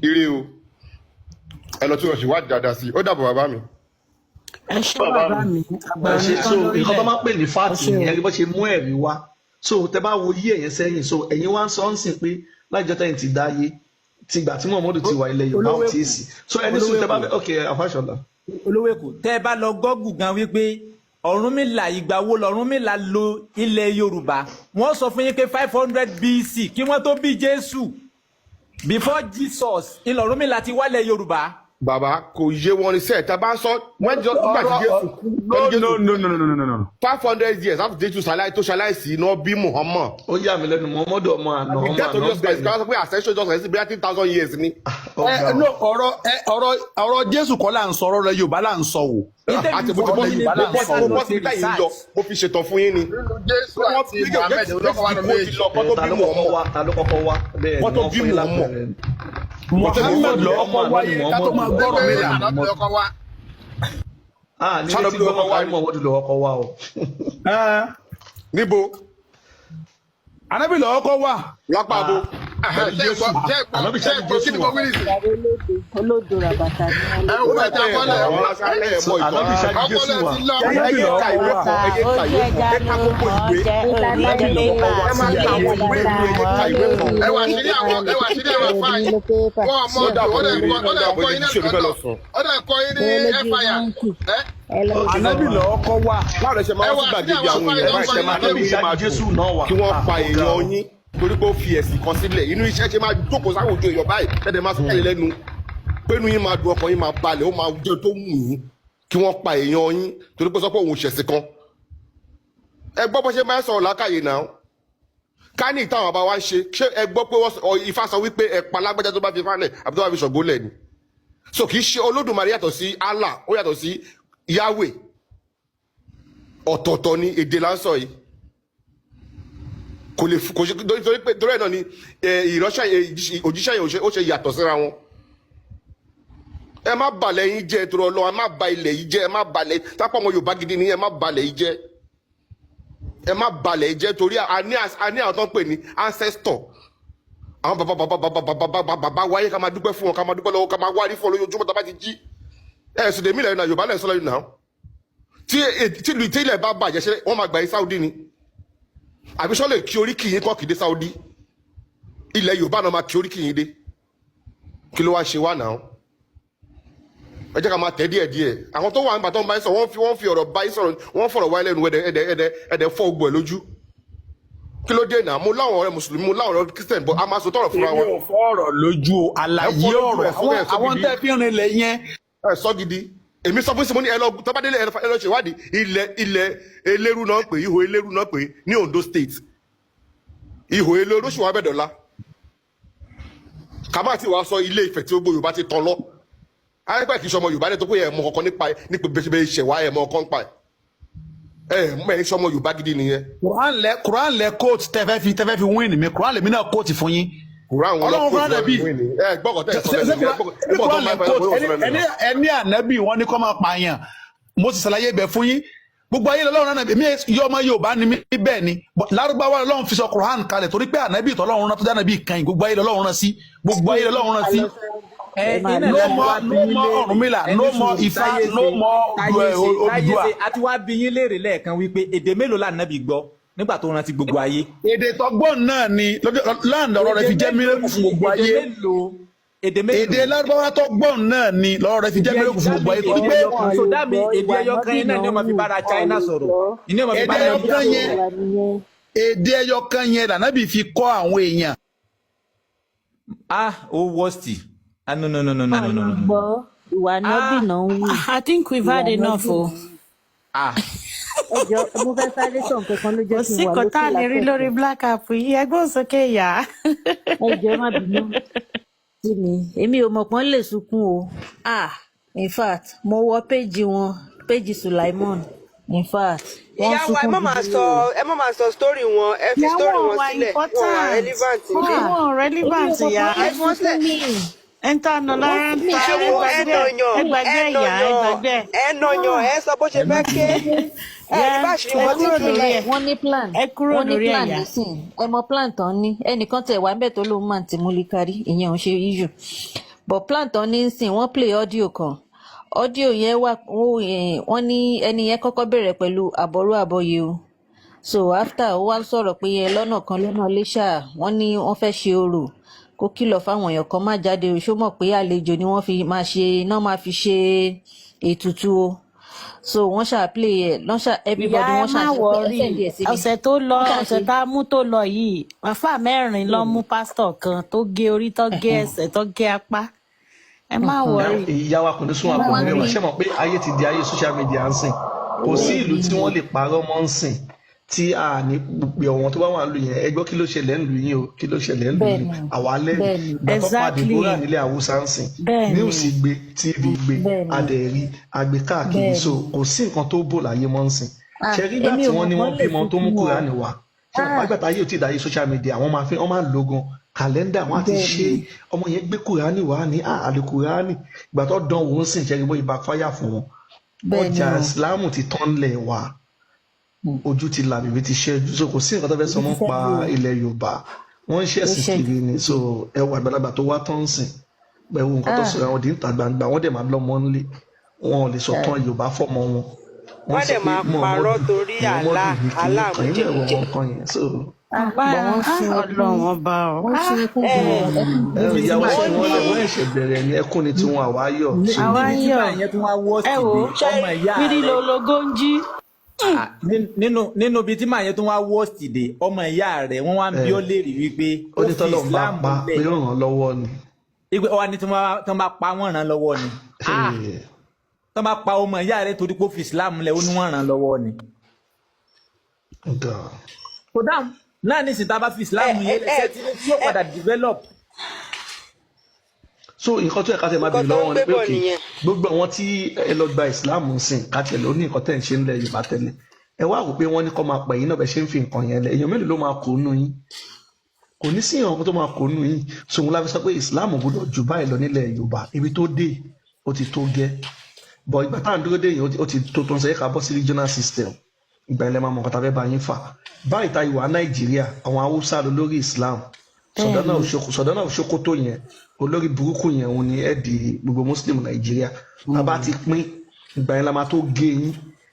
[SPEAKER 6] Ire o, ẹ lọ tí wọn ṣèwádìí dáadáa sí i. Ó dàbọ̀ bàbá mi.
[SPEAKER 7] Ẹ ṣé
[SPEAKER 5] Bàbá
[SPEAKER 7] bàbá
[SPEAKER 5] mi,
[SPEAKER 7] mi, àgbà
[SPEAKER 5] ẹ
[SPEAKER 7] mi
[SPEAKER 5] ṣe.
[SPEAKER 7] tán
[SPEAKER 5] So nǹkan tó
[SPEAKER 7] lórílẹ̀.
[SPEAKER 5] máa ń pè ní
[SPEAKER 7] Ẹ
[SPEAKER 5] fáàtì
[SPEAKER 7] ṣé o.
[SPEAKER 5] nìyẹn, bó ṣe mú ẹ̀rí wá. So tẹ bá wo yí ẹ̀yẹn sẹ́yìn, so ẹ̀yin wá ń sọ ń sìn pé láìjọ́ tẹ́yìn ti dáyé tìgbà tí Muhammadu ti wà, ilẹ̀ Yorùbá ò
[SPEAKER 2] Olówó
[SPEAKER 5] tí ì
[SPEAKER 2] Èkó,
[SPEAKER 5] sí. So ẹni
[SPEAKER 2] olówó
[SPEAKER 5] sùn tẹ bá
[SPEAKER 2] Èkó,
[SPEAKER 5] fẹ́, ok, àfàṣọlá.
[SPEAKER 2] Olówó Èkó, tẹ́ ẹ bá lọ gọ́gù gan wípé Ọ̀rúnmìlà, ìgbà wo lọ̀rúnmìlà lo ilẹ̀ Yorùbá, wọ́n sọ fún yín pé 500 BC, kí wọ́n tó bí Jésù, before Jesus, ilẹ̀ Ọ̀rúnmìlà ti wálẹ̀ Yorùbá.
[SPEAKER 6] Bàbá, kò yé wọn ní sẹ́ẹ̀ tá a bá ń sọ wọ́n jọ nígbà tí
[SPEAKER 1] Ọ̀rọ̀
[SPEAKER 6] Jésù kú,
[SPEAKER 1] no
[SPEAKER 6] wọ́n ní
[SPEAKER 1] no
[SPEAKER 6] Jésù
[SPEAKER 1] no no no no no no.
[SPEAKER 6] 500 years after Jésù ṣaláì tó ṣaláìsí iná bí Muhammad.
[SPEAKER 5] Ó yà mí lẹ́nu, Muhammadu ọmọ àná,
[SPEAKER 6] The
[SPEAKER 5] ọmọ
[SPEAKER 6] death of
[SPEAKER 5] àná
[SPEAKER 6] Jesus
[SPEAKER 5] bẹ́ẹ̀
[SPEAKER 6] Christ,
[SPEAKER 5] ni.
[SPEAKER 6] ká sọ pé ascension Jesus Christ bí 13,000 years ni.
[SPEAKER 5] Ó
[SPEAKER 1] Ẹ
[SPEAKER 5] ga
[SPEAKER 1] no,
[SPEAKER 5] ọ.
[SPEAKER 1] ọ̀rọ̀ ẹ ọ̀rọ̀ ọ̀rọ̀ Jésù kọ́ là ń sọ, ọ̀rọ̀ rẹ Yorùbá là ń sọ o.
[SPEAKER 2] Ìtẹ́mi
[SPEAKER 6] Àti
[SPEAKER 2] sọ
[SPEAKER 6] mo ti
[SPEAKER 2] fún
[SPEAKER 6] bọ́
[SPEAKER 2] yín ni
[SPEAKER 1] Yorùbá
[SPEAKER 2] pé
[SPEAKER 1] là ń
[SPEAKER 6] mo
[SPEAKER 2] ká
[SPEAKER 1] sọ
[SPEAKER 6] bọ́
[SPEAKER 1] o.
[SPEAKER 2] lọ
[SPEAKER 6] mo bọ́
[SPEAKER 2] ṣe
[SPEAKER 6] síbi táyì ń lọ,
[SPEAKER 2] research.
[SPEAKER 6] mo fi ṣètò fún yín ni.
[SPEAKER 8] Nínú Jésù
[SPEAKER 6] Pé wọ́n
[SPEAKER 8] àti
[SPEAKER 6] bí
[SPEAKER 8] Muhammed,
[SPEAKER 6] Jésù
[SPEAKER 8] olókọ́
[SPEAKER 6] Jésù
[SPEAKER 8] wà
[SPEAKER 6] ti
[SPEAKER 8] nínú
[SPEAKER 6] kú, ó ti
[SPEAKER 8] méjì.
[SPEAKER 6] lọ kọ́
[SPEAKER 5] Ẹ
[SPEAKER 6] tó
[SPEAKER 5] ta
[SPEAKER 6] bí
[SPEAKER 5] ló kọ́kọ́
[SPEAKER 6] Muhammad.
[SPEAKER 5] wá? Ta ló kọ́kọ́ wá? Bẹ́ẹ̀
[SPEAKER 6] Kọ́
[SPEAKER 5] ni
[SPEAKER 6] tó
[SPEAKER 5] wọ́n
[SPEAKER 6] bí
[SPEAKER 5] fún yín
[SPEAKER 6] Muhammad.
[SPEAKER 5] lápẹẹrẹ ni.
[SPEAKER 1] Muhammad
[SPEAKER 5] Muhammadu
[SPEAKER 1] ló
[SPEAKER 5] ọmọ
[SPEAKER 1] kọ́
[SPEAKER 5] àná ni
[SPEAKER 1] wáyé ká tó
[SPEAKER 5] Muhammadu
[SPEAKER 1] máa gbọ́rọ̀
[SPEAKER 5] ọmọ
[SPEAKER 1] mi
[SPEAKER 5] àná
[SPEAKER 1] là.
[SPEAKER 5] ni
[SPEAKER 8] Ànábì
[SPEAKER 5] Muhammadu.
[SPEAKER 8] lọ́kọ́ wá.
[SPEAKER 5] Ah, ní
[SPEAKER 6] Sálọ
[SPEAKER 5] létí
[SPEAKER 6] bí
[SPEAKER 5] gbọ́mọ̀
[SPEAKER 6] ọkọ wá
[SPEAKER 5] kárí
[SPEAKER 6] ni.
[SPEAKER 5] Muhammadu ló kọ́kọ́ wá o.
[SPEAKER 1] Ẹ
[SPEAKER 6] Níbo?
[SPEAKER 1] Ànábì ló kọ́ wà.
[SPEAKER 6] Lápá abo.
[SPEAKER 5] Ah, pẹ̀lú
[SPEAKER 8] Ṣé
[SPEAKER 5] Jésù,
[SPEAKER 8] gbọ́ ṣé gbọ́
[SPEAKER 5] ànábì
[SPEAKER 8] ṣé
[SPEAKER 5] ṣáájú
[SPEAKER 8] gbọ́ kí
[SPEAKER 5] Jésù
[SPEAKER 8] ni
[SPEAKER 5] wà.
[SPEAKER 8] mo wí nìsín?
[SPEAKER 4] Ìyàwó olódo olódo ràbàtà ni wọn
[SPEAKER 8] Ẹ
[SPEAKER 4] lódo
[SPEAKER 8] wò ẹja
[SPEAKER 6] Ó dà pé ẹ̀
[SPEAKER 8] kọ́lẹ̀
[SPEAKER 6] mọ̀ àwọn lásán ẹ̀
[SPEAKER 5] So
[SPEAKER 6] mọ̀ ìtàn.
[SPEAKER 5] ànábì ṣáájú
[SPEAKER 8] ọpọlọ
[SPEAKER 5] Jésù
[SPEAKER 8] ẹ
[SPEAKER 5] wà.
[SPEAKER 8] ti lọ.
[SPEAKER 6] Ẹ
[SPEAKER 1] Ànábì
[SPEAKER 6] yé
[SPEAKER 1] ló
[SPEAKER 6] ka
[SPEAKER 1] kọ́
[SPEAKER 6] ìwé
[SPEAKER 1] wà.
[SPEAKER 6] kan, ẹ yé ka
[SPEAKER 4] ojú
[SPEAKER 6] ìwé
[SPEAKER 4] ẹja
[SPEAKER 6] kan, ẹ ka
[SPEAKER 4] ló
[SPEAKER 6] gbogbo
[SPEAKER 4] mọ̀ ọ́
[SPEAKER 6] ìwé.
[SPEAKER 4] jẹ́ òní
[SPEAKER 6] Ànábì
[SPEAKER 4] jẹ́
[SPEAKER 6] ló
[SPEAKER 4] pépà
[SPEAKER 6] kọ́kọ́ wá
[SPEAKER 8] Ẹ máa
[SPEAKER 6] sílé
[SPEAKER 8] ka
[SPEAKER 6] ayé.
[SPEAKER 8] àwọn ìwé
[SPEAKER 4] ràbàtà
[SPEAKER 6] Ẹ yé ka ìwé kan.
[SPEAKER 8] Ẹ wà sírí àwọn, ẹ wà sírí àwọn afáà yín. Wọ́n ọmọ
[SPEAKER 6] Ó
[SPEAKER 8] ọdún
[SPEAKER 6] dàbọ̀
[SPEAKER 8] ó dẹ̀
[SPEAKER 6] ire,
[SPEAKER 8] kọ́
[SPEAKER 6] ó
[SPEAKER 8] ó dẹ̀
[SPEAKER 6] dàbọ̀
[SPEAKER 8] kọ́
[SPEAKER 6] ire,
[SPEAKER 8] yín ní
[SPEAKER 6] ṣé o fẹ́ lọ
[SPEAKER 8] ọ̀dọ̀
[SPEAKER 6] sùn?
[SPEAKER 8] ó dẹ̀ kọ́ yín ní
[SPEAKER 4] olójú
[SPEAKER 8] ẹ̀fàyà.
[SPEAKER 4] mọ́ǹkì
[SPEAKER 8] Ẹ
[SPEAKER 4] ẹ lọ
[SPEAKER 5] Ok
[SPEAKER 1] Ànábì
[SPEAKER 5] bàbá.
[SPEAKER 1] ló kọ́ wà.
[SPEAKER 6] Báwo lẹ ṣe máa
[SPEAKER 8] ẹ
[SPEAKER 6] wá
[SPEAKER 8] wà
[SPEAKER 6] sí
[SPEAKER 8] sírí
[SPEAKER 6] gbàgede
[SPEAKER 8] àwọn
[SPEAKER 6] àwọn
[SPEAKER 8] afáà
[SPEAKER 6] èèyàn
[SPEAKER 8] yín tó ń
[SPEAKER 6] báyìí
[SPEAKER 8] kọ́
[SPEAKER 6] tẹ
[SPEAKER 8] yín
[SPEAKER 6] máa
[SPEAKER 8] ní
[SPEAKER 6] tẹnu
[SPEAKER 5] Ànábì
[SPEAKER 6] yín
[SPEAKER 5] ṣáájú
[SPEAKER 6] máa dùn
[SPEAKER 5] Jésù náà wà.
[SPEAKER 6] kí wọ́n
[SPEAKER 5] Ah,
[SPEAKER 6] pa
[SPEAKER 5] ó ga
[SPEAKER 6] èèyàn
[SPEAKER 5] ọ.
[SPEAKER 6] yín torí pé ó fi ẹ̀sìn kan sílẹ̀ inú iṣẹ́ ṣe máa jókòó sáwùjọ èèyàn báyìí tẹ́tẹ̀ máa sọ́kàlẹ̀ lẹ́nu pé inú yín máa dùn, ọkàn yín máa balẹ̀, ó máa jẹ́ tó wù yín kí wọ́n pa èèyàn yín torí pé ó sọ pé òun ṣẹ̀sìn kan. Ẹ gbọ́ bó ṣe máa ń sọ̀rọ̀ lákàyè náà, ká ní ìtàn àwọn bàbá wa ń ṣe. Ṣé ẹ gbọ́ pé Ifá sọ wípé ẹ pa lágbájá tó bá fi falẹ̀ àbí tó bá fi Ṣàngó lẹ̀ ni? So kì í ṣe Olódùmarè yàtọ̀ sí Allah, ó yàtọ̀ sí Yahweh, ọ̀tọ̀ọ̀tọ̀ ni èdè là ń sọ yìí. Kò lè kò ṣe torí pé torí ẹ̀ náà ni ìránṣẹ́ òjíṣẹ́ yẹn ó ṣe yàtọ̀ síra wọn. Ẹ má balẹ̀ yín jẹ́ torí Ọlọ́run, ẹ má ba ilẹ̀ yìí jẹ́, ẹ má balẹ̀ tápọ̀ ọmọ Yorùbá gidi ni, ẹ má balẹ̀ yìí jẹ́, ẹ má balẹ̀ yìí jẹ́ torí a ní àwọn tó ń pè ní ancestor, àwọn bàbá bàbá bàbá bàbá bàbá bàbá wáyé, ká máa dúpẹ́ fún wọn, ká máa dúpẹ́ lọ́wọ́, ká máa wárí fún wọn lójoojúmọ́ tá a bá ti jí. Ẹ sùn dèmí lẹ́yìn náà, Yorùbá lẹ́yìn sọ́lá yìí náà, tí ìlú tí ilẹ̀ bá bàjẹ́, ṣe wọ́n máa gbà yín Saudi ni? Àbí sọ́ lè kí oríkì yín kọ́ kìdé Saudi? Ilẹ̀ Yorùbá náà máa kí oríkì yín dé. Kí ló wá ṣe wá náà? Ẹ jẹ́ ká máa tẹ̀ díẹ̀ díẹ̀. Àwọn tó wà nígbà tó ń bá yín sọ̀rọ̀, wọ́n fi ọ̀rọ̀ bá yín sọ̀rọ̀, wọ́n fọ̀rọ̀ wáyé lẹ́nu, ẹ̀dẹ̀ ẹ̀dẹ̀ ẹ̀dẹ̀ ẹ̀dẹ̀ fọ́ ogbó ẹ̀ lójú. Kí ló dé náà? Mo láwọn ọ̀rẹ́ mùsùlùmí, mo láwọn ọ̀rẹ́ Christian, but a máa sọ tọ̀rọ̀ fúnra
[SPEAKER 1] Èmi
[SPEAKER 6] wa.
[SPEAKER 1] ò fọ́ ọ̀rọ̀ lójú o,
[SPEAKER 6] Ẹ fọ́
[SPEAKER 1] àlàyé
[SPEAKER 6] lójú,
[SPEAKER 1] ọ̀rọ̀
[SPEAKER 6] ẹ sọ bẹ́ẹ̀, sọ
[SPEAKER 1] àwọn
[SPEAKER 6] gidi.
[SPEAKER 1] tẹ́ fi ń rinlẹ̀ yẹn.
[SPEAKER 6] Ẹ sọ gidi. Èmi sọ fún simoni, ẹ lọ tọ́ba délé, ẹ lọ ṣèwádìí. Ilẹ̀ eléru náà ń pè, ihò eléru náà ń pè ní Ondo State. Ihò eléru ṣùgbọ́n abẹ́dọ̀la kàmá tí wàá sọ Ilé Ifẹ̀ tí gbogbo Yorùbá ti tán lọ. Ayẹ́pẹ́ kì í ṣọmọ Yorùbá ní tó pé ẹ̀ mọ kankan nípa nípa bẹ́ẹ̀ ṣẹ̀wá, ẹ̀ mọ kankan nípa ẹ̀ ẹ̀ mọ̀ ẹ̀ ṣọmọ Yorùbá gidi nìyẹn.
[SPEAKER 1] Quran lẹ kóòtù tẹ́fẹ́ fi win mi, Quran lèmi náà kóòtù fún yín.
[SPEAKER 6] Quran wọn lọ
[SPEAKER 1] Ọlọ́run fún
[SPEAKER 6] kóòtù
[SPEAKER 1] ànábì.
[SPEAKER 6] win ni ẹ gbọ́kọ̀ tẹ́ ẹ sọ
[SPEAKER 1] Ṣé
[SPEAKER 6] lẹ́nu
[SPEAKER 1] ṣé
[SPEAKER 6] ẹ gbọ́kọ̀ tó
[SPEAKER 1] Quran lẹ
[SPEAKER 6] máa ń
[SPEAKER 1] kóòtù
[SPEAKER 6] fẹ́
[SPEAKER 1] ẹni ànábì wọn ni kọ́ máa pààyàn, mo sì ṣàlàyé ibẹ̀ fún yín. Gbogbo ayé lọ́lọ́run rán. Èmi yọ ọmọ Yorùbá ni mí, bẹ́ẹ̀ ni. But Lárúbáwá lọ́lọ́run fi sọ Quran kalẹ̀, torí pé ànábì tọ́lọ́run rán tó dáná bíi kan yìí, gbogbo ayé lọ́lọ́run rán sí, gbogbo ayé lọ́lọ́run rán sí.
[SPEAKER 2] Ẹ
[SPEAKER 4] Ẹ máa
[SPEAKER 2] iná
[SPEAKER 1] No
[SPEAKER 2] láti
[SPEAKER 1] more,
[SPEAKER 2] wá bí
[SPEAKER 1] no
[SPEAKER 2] yín
[SPEAKER 1] more
[SPEAKER 2] léèrè.
[SPEAKER 1] Ọ̀rúnmìlà,
[SPEAKER 2] Ẹni
[SPEAKER 1] no more
[SPEAKER 2] sùúrù.
[SPEAKER 1] Ifá,
[SPEAKER 2] Táyé
[SPEAKER 1] no
[SPEAKER 2] ṣe,
[SPEAKER 1] more
[SPEAKER 2] táyé ṣe, táyé
[SPEAKER 1] Odùduwà.
[SPEAKER 2] ṣe. Àti wá bí yín léèrè lẹ́ẹ̀kan wípé èdè mélòó lànàbì gbọ́ nígbà tó rántí gbogbo ayé?
[SPEAKER 1] Èdè tọgbọ́n náà ni láǹdà ọ̀rọ̀ rẹ̀
[SPEAKER 2] Èdè
[SPEAKER 1] fi jẹ́
[SPEAKER 2] mélòó
[SPEAKER 1] miracle fún gbogbo
[SPEAKER 2] èdè
[SPEAKER 1] ayé.
[SPEAKER 2] mélòó, èdè mélòó?
[SPEAKER 1] Èdè Lárúbáwá tọgbọ́n náà ni lọ́rọ̀ rẹ̀ fi
[SPEAKER 2] Èdè
[SPEAKER 1] jẹ́ miracle fún gbogbo ayé,
[SPEAKER 2] èdè
[SPEAKER 1] torí pé
[SPEAKER 2] ẹyọ kan
[SPEAKER 4] Wọn
[SPEAKER 2] so
[SPEAKER 4] lè
[SPEAKER 2] dá mi
[SPEAKER 4] gbọ́.
[SPEAKER 2] èdè
[SPEAKER 4] Ìwà
[SPEAKER 2] ẹyọ kan
[SPEAKER 4] nábì
[SPEAKER 2] yẹn náà
[SPEAKER 4] náà
[SPEAKER 2] ni wọ́n máa fi
[SPEAKER 4] wù,
[SPEAKER 2] bára
[SPEAKER 4] wọn
[SPEAKER 2] China
[SPEAKER 4] lè
[SPEAKER 2] sọ̀rọ̀,
[SPEAKER 4] gbọ́.
[SPEAKER 2] ni wọ́n máa fi
[SPEAKER 1] èdè
[SPEAKER 2] bára
[SPEAKER 1] ẹyọ
[SPEAKER 2] India
[SPEAKER 1] kan
[SPEAKER 2] sọ̀rọ̀.
[SPEAKER 1] yẹn,
[SPEAKER 4] Ìwà nìyẹn.
[SPEAKER 1] èdè ẹyọ kan yẹn lànàbì fi kọ́ àwọn èèyàn.
[SPEAKER 2] Ah, ó worst. Ah, no, no, no, no, no,
[SPEAKER 4] Wọn
[SPEAKER 2] no,
[SPEAKER 4] lè
[SPEAKER 2] no, no, no.
[SPEAKER 4] gbọ́. Ìwà nábì
[SPEAKER 2] Ah,
[SPEAKER 4] náà ń wù.
[SPEAKER 7] I think we've
[SPEAKER 4] Ìwà
[SPEAKER 7] had enough
[SPEAKER 4] nábì
[SPEAKER 7] o.
[SPEAKER 4] náà ń wù.
[SPEAKER 2] Ah.
[SPEAKER 4] Ẹ jọ, mo fẹ́ sáré sọ nǹkan kan ló
[SPEAKER 7] Kò
[SPEAKER 4] jẹ́ kí
[SPEAKER 7] sí
[SPEAKER 4] n wà
[SPEAKER 7] nǹkan tá
[SPEAKER 4] lókè
[SPEAKER 7] a lè rí lórí
[SPEAKER 4] látẹ̀kọ̀.
[SPEAKER 7] black app yìí. Ẹgbẹ́ òsókè yá.
[SPEAKER 4] Ẹ jọ, ẹ má bínú sí mi, èmi ò mọ̀ pọ́n lè sunkún o. Ah, in fact, mo wọ péjì wọn, péjì Sulaimon, in fact, wọ́n
[SPEAKER 3] Ìyá wa, ẹ
[SPEAKER 4] sunkún
[SPEAKER 3] má máa
[SPEAKER 4] gidi
[SPEAKER 3] sọ
[SPEAKER 4] o.
[SPEAKER 3] Ẹ má máa sọ story wọn. Ẹ fi
[SPEAKER 7] Ìyá,
[SPEAKER 3] story
[SPEAKER 7] wọn
[SPEAKER 3] wọn
[SPEAKER 7] wà
[SPEAKER 3] sílẹ̀, wọn wà
[SPEAKER 7] important.
[SPEAKER 3] relevant
[SPEAKER 7] Wọn
[SPEAKER 3] níbí.
[SPEAKER 4] Ah,
[SPEAKER 7] wọn
[SPEAKER 4] èmi ò
[SPEAKER 7] relevant
[SPEAKER 4] mọ̀
[SPEAKER 7] ìyá.
[SPEAKER 4] pọ́n lè
[SPEAKER 3] Ẹ fi wọn
[SPEAKER 4] sunkún
[SPEAKER 3] sílẹ̀.
[SPEAKER 4] ní.
[SPEAKER 7] Ẹ ń tànà
[SPEAKER 4] Wọ́n
[SPEAKER 7] lára ń
[SPEAKER 4] mi
[SPEAKER 7] ta.
[SPEAKER 4] ṣe
[SPEAKER 7] Ẹ
[SPEAKER 3] Ẹ wo,
[SPEAKER 4] wọ́n
[SPEAKER 3] ẹ
[SPEAKER 7] gbàgbé ẹ.
[SPEAKER 4] sunkún.
[SPEAKER 3] nàyàn,
[SPEAKER 7] Ẹ
[SPEAKER 3] ẹ
[SPEAKER 7] gbàgbé ìyá, ẹ
[SPEAKER 3] nàyàn,
[SPEAKER 7] gbàgbé ẹ.
[SPEAKER 3] ẹ nàyàn.
[SPEAKER 7] Ah,
[SPEAKER 3] Ẹ sọ bó ṣe
[SPEAKER 2] Ẹ má
[SPEAKER 3] fẹ́ ké.
[SPEAKER 2] bínú.
[SPEAKER 3] Ẹ
[SPEAKER 7] Ìyá,
[SPEAKER 3] rí báṣìírí
[SPEAKER 7] ẹ
[SPEAKER 3] wọn ti
[SPEAKER 7] kúrò
[SPEAKER 3] tú
[SPEAKER 7] lórí
[SPEAKER 3] yìí.
[SPEAKER 7] ẹ.
[SPEAKER 4] Wọ́n ní plan.
[SPEAKER 7] Ẹ kúrò
[SPEAKER 4] Wọ́n ní
[SPEAKER 7] lórí ẹ
[SPEAKER 4] plan
[SPEAKER 7] ìyá.
[SPEAKER 4] nísìn. Ẹ mọ plan tán ní. Ẹnìkan tẹ̀ wá níbẹ̀ tó lóun máa ti múlí kárí, ìyẹn ò ṣe issue, but plan tán ní sìn, wọ́n play audio kan. Audio yẹn wà wọ́n ní ẹni yẹn kọ́kọ́ bẹ̀rẹ̀ pẹ̀lú àbọ̀rú àbọ̀yè o. So after, ó wá sọ̀rọ̀ pé yẹn lọ́nà kan lọ́nà Iléṣà, wọ́n ní wọ́n fẹ́ ṣe orò, kó kìlọ̀ fáwọn èèyàn kan má jáde o. Ṣó mọ̀ pé àlejò ni wọ́n fi máa ṣe iná, máa fi ṣe ètùtù o? So wọ́n ṣáà play ẹ̀ lọ́n ṣáà
[SPEAKER 7] Ìyá,
[SPEAKER 4] everybody
[SPEAKER 7] ẹ
[SPEAKER 4] wọ́n
[SPEAKER 7] má
[SPEAKER 4] ṣáà ṣe pé ẹ
[SPEAKER 7] worry.
[SPEAKER 4] Send ẹ̀ sí mi.
[SPEAKER 7] Ọ̀sẹ̀ tó lọ,
[SPEAKER 4] Wọ́n ṣáà
[SPEAKER 7] ọ̀sẹ̀
[SPEAKER 4] ṣe
[SPEAKER 7] tá a mú tó lọ yìí, àfáà mẹ́rin ló mú pásítọ̀ kan tó gé orí, tó gé ẹsẹ̀, tó gé apá. Ẹ má worry.
[SPEAKER 5] Ìyá wa, kò ní sún wa,
[SPEAKER 4] Wọ́n
[SPEAKER 5] kò
[SPEAKER 4] wá
[SPEAKER 5] ní rẹwà.
[SPEAKER 4] ní
[SPEAKER 5] Ṣé mọ̀ pé ayé ti di ayé social media ń sìn? Kò sí ìlú tí wọ́n lè parọ́ mọ́ ń sìn tí a ní pé ọ̀wọ́n tó bá wà ń lu yẹn. Ẹ gbọ́, kí ló ṣẹlẹ̀ ń lu yín o? Kí ló ṣẹlẹ̀ ń lu yín?
[SPEAKER 4] Bẹ́ẹ̀ni.
[SPEAKER 5] Àwa lẹ́rìí.
[SPEAKER 4] Bẹ́ẹ̀ni.
[SPEAKER 5] Ìgbà tó pa Deborah nílẹ̀ Haúsá ń sìn, news gbé, TV gbé, adẹ̀rí àgbé káàkiri. So kò sí nǹkan tó bò láyé mọ́ ń sìn.
[SPEAKER 4] Ah,
[SPEAKER 5] Ṣe rí ìgbà
[SPEAKER 4] èmi
[SPEAKER 5] tí
[SPEAKER 4] ò
[SPEAKER 5] wọ́n
[SPEAKER 4] mọ̀
[SPEAKER 5] ní
[SPEAKER 4] pọ́n
[SPEAKER 5] wọ́n
[SPEAKER 4] lè
[SPEAKER 5] bímọ tó mú
[SPEAKER 4] sunkún o.
[SPEAKER 5] Kúránì wá, ṣé wọn
[SPEAKER 4] Ah,
[SPEAKER 5] pàgbà táyé ò tí ì dáyé social media, àwọn máa fi wọ́n máa ń lo gan kàlẹ́ndà, wọn á ti ṣe. Ọmọ yẹn gbé Kúránì wá ní àlè Kúránì. Ìgbà tó dán wò ń sìn, ṣe rí bó ibà fáyà fún wọn.
[SPEAKER 4] Bẹ́ẹ̀ni
[SPEAKER 5] Ọjà
[SPEAKER 4] o.
[SPEAKER 5] Ìsìláàmù ti tán lẹ̀ wá, ojú ti là, bèbí ti ṣẹ́jú. So kò sí nǹkan tó fẹ́ sọ
[SPEAKER 4] Ojú ti
[SPEAKER 5] mọ́ pa
[SPEAKER 4] ṣẹ́jú o.
[SPEAKER 5] ilẹ̀ Yorùbá. Wọ́n ń
[SPEAKER 4] Ó
[SPEAKER 5] ṣẹ̀sìn
[SPEAKER 4] ṣẹ́jú.
[SPEAKER 5] kiri ni. So ẹ wo àgbàlagbà tó wá tán ń sìn pẹ̀lú nǹkan tó
[SPEAKER 4] Ah,
[SPEAKER 5] sọ àwọn di níta gbangba. Wọ́n dẹ̀ máa lọ́mọ ńlé, wọn ò lè sọ tán Yorùbá fọ́mọ wọn. Wọ́n
[SPEAKER 3] Wọ́n
[SPEAKER 5] sọ
[SPEAKER 3] dẹ̀
[SPEAKER 5] pé
[SPEAKER 3] máa parọ́
[SPEAKER 5] Muhammadu
[SPEAKER 3] torí
[SPEAKER 5] Muhammadu
[SPEAKER 3] àlá
[SPEAKER 5] ní kinní
[SPEAKER 3] àlá
[SPEAKER 5] kan ilé ẹ̀rọ
[SPEAKER 3] àmújẹmújẹ.
[SPEAKER 5] wọn kan yẹn. So
[SPEAKER 7] Bàbá,
[SPEAKER 4] Bọ̀ wọ́n sun ẹkún,
[SPEAKER 7] Ọlọ́run ọba o.
[SPEAKER 4] wọ́n sun ẹkún
[SPEAKER 3] Ẹ
[SPEAKER 4] gan-an, ẹkún
[SPEAKER 5] ẹ
[SPEAKER 4] burúkú.
[SPEAKER 5] ìyàwó
[SPEAKER 3] ó
[SPEAKER 5] ẹ fi
[SPEAKER 3] ní
[SPEAKER 5] wọ́n lẹ̀, wọ́n ẹ̀ṣẹ̀ bẹ̀rẹ̀ ni, ẹkún ni tiwọn, àwa yọ̀. So
[SPEAKER 7] Àwa
[SPEAKER 2] Níbi
[SPEAKER 7] ń
[SPEAKER 2] tí
[SPEAKER 7] yọ̀.
[SPEAKER 2] màá yẹn tún wá worst
[SPEAKER 7] Ẹ wò
[SPEAKER 2] dé,
[SPEAKER 7] ó,
[SPEAKER 3] ṣe
[SPEAKER 2] ọmọ ìyá
[SPEAKER 7] wírí
[SPEAKER 2] rẹ̀
[SPEAKER 7] lológo ń jí.
[SPEAKER 2] Ah, nínú ibi tí màá yẹn tún wá worst dé, ọmọ ìyá rẹ̀ wọ́n wá ń
[SPEAKER 5] ẹ
[SPEAKER 2] bi ọ́ léèrè wípé
[SPEAKER 5] ó
[SPEAKER 2] ó
[SPEAKER 5] ní
[SPEAKER 2] fi
[SPEAKER 5] tọ́lọ́run bá
[SPEAKER 2] Islam
[SPEAKER 5] pa
[SPEAKER 2] lẹ̀
[SPEAKER 5] pé ó ràn án lọ́wọ́ ni.
[SPEAKER 2] Ìgbé wa ni tí wọ́n bá pa wọ́n ràn lọ́wọ́ ni. Ah, tí wọ́n bá pa ọmọ ìyá rẹ̀ torí pé ó fi Islam lẹ̀, ó ní wọ́n ràn lọ́wọ́ ni.
[SPEAKER 5] God.
[SPEAKER 2] Kò dáhùn náà nísìnyí, tá a bá fi
[SPEAKER 3] ẹ
[SPEAKER 2] Islam
[SPEAKER 3] ẹ
[SPEAKER 2] yẹn lẹ̀
[SPEAKER 3] ẹ
[SPEAKER 2] ṣẹ́ tí yóò
[SPEAKER 3] ẹ
[SPEAKER 2] padà develop.
[SPEAKER 5] So nǹkan tó yẹ ká tẹ máa
[SPEAKER 3] Nǹkan
[SPEAKER 5] bèrè
[SPEAKER 3] tó
[SPEAKER 5] lọ́wọ́
[SPEAKER 3] ń
[SPEAKER 5] wọn
[SPEAKER 3] gbé
[SPEAKER 5] ni pé
[SPEAKER 3] bọ̀
[SPEAKER 5] òkè
[SPEAKER 3] nìyẹn.
[SPEAKER 5] gbogbo àwọn tí ẹ lọ gba Ìsìláàmù ń sìn, ká tiẹ̀ ló ní nǹkan tẹ̀ ń ṣe ńlẹ̀ Yorùbá tẹ́lẹ̀, ẹ wá wò pé wọ́n ní kọ́ máa pẹ̀ yín náà, bẹ́ẹ̀ ṣe ń fi nǹkan yẹn lẹ̀, èèyàn mélòó ló máa kó nú yín? Kò ní sí ìyàn tó máa kó nú yín. So òun la fi sọ pé Ìsìláàmù gbọ́dọ̀ jù báyìí lọ nílẹ̀ Yorùbá. Ibi tó dé, ó ti tó gẹ́ bọ̀. Ìgbà tá à ń dúró dé yìí, ó ti tó tó ń sọ yẹ ká bọ́ sí regional system. Ìgbà ilẹ̀ máa mọ̀ nǹkan tá a fẹ́ bá yín fà báyìí. Ta ìwà Nàìjíríà, àwọn Haúsá lọ lórí Islam. Sọdọ́nà
[SPEAKER 7] Bẹ́ẹ̀ni.
[SPEAKER 5] Sọdọ́nà Òṣòkòtò yẹn, olórí burúkú yẹn, òun ni ẹ̀ di gbogbo Muslim Nàìjíríà. Tá a bá ti pín, ìgbà yẹn la máa tó gé yín.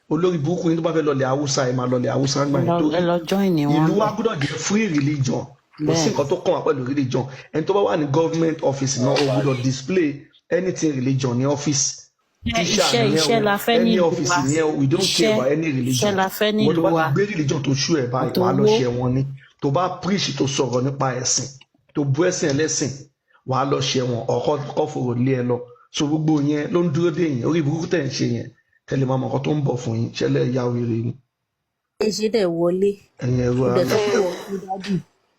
[SPEAKER 5] Olórí burúkú yín tó bá fẹ́ lọlẹ̀ Haúsá, ẹ̀ máa lọlẹ̀ Haúsá ńgbà
[SPEAKER 7] Ẹ
[SPEAKER 5] yẹn
[SPEAKER 7] lọ
[SPEAKER 5] torí
[SPEAKER 7] ẹ lọ join ní wọn
[SPEAKER 5] ìlú wa
[SPEAKER 7] bẹ̀.
[SPEAKER 5] gbọ́dọ̀ jẹ́ free religion. Kò sí
[SPEAKER 7] Bẹ́ẹ̀ni.
[SPEAKER 5] nǹkan tó kàn wá pẹ̀lú religion. Ẹni tó bá wà ní government office náà, ó gbọ́dọ̀ display anything religion ní office.
[SPEAKER 7] Iṣẹ́
[SPEAKER 5] Tíṣà
[SPEAKER 7] iṣẹ́
[SPEAKER 5] nìyẹn
[SPEAKER 7] iṣẹ́
[SPEAKER 5] o,
[SPEAKER 7] la fẹ́
[SPEAKER 5] any
[SPEAKER 7] nílùú
[SPEAKER 5] office
[SPEAKER 7] wa.
[SPEAKER 5] nìyẹn o, we don't care
[SPEAKER 7] Iṣẹ́
[SPEAKER 5] about any
[SPEAKER 7] iṣẹ́
[SPEAKER 5] religion.
[SPEAKER 7] la fẹ́
[SPEAKER 5] Wọ́n tó
[SPEAKER 7] nílùú
[SPEAKER 5] bá ti
[SPEAKER 7] wa.
[SPEAKER 5] gbé religion tó ṣú ẹ̀ báyìí, wàá lọ
[SPEAKER 7] Àtowó.
[SPEAKER 5] ṣe wọn ni. Tó bá preach, tó sọ̀rọ̀ nípa ẹ̀sìn, tó bú ẹ̀sìn ẹlẹ́sìn, wàá lọ ṣe wọn ọkọ kọ́ fòrò lé ẹ lọ. So gbogbo yẹn ló ń dúró dé yẹn. Orí burúkú tẹ̀ ń ṣe yẹn, tẹ́lẹ̀ máa mọ̀ nǹkan tó ń bọ̀ fún yín. Ṣẹlẹ̀ ya wèrè ni
[SPEAKER 4] Ṣe dẹ̀ wọlé.
[SPEAKER 5] Ẹ̀yin ẹ̀rọ
[SPEAKER 4] Ó dẹ̀
[SPEAKER 5] àlọ́.
[SPEAKER 4] sọ pé wọ́n kú dádì,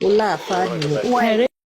[SPEAKER 4] ó láàfáà nìyẹn.
[SPEAKER 7] Ẹ̀rẹ́.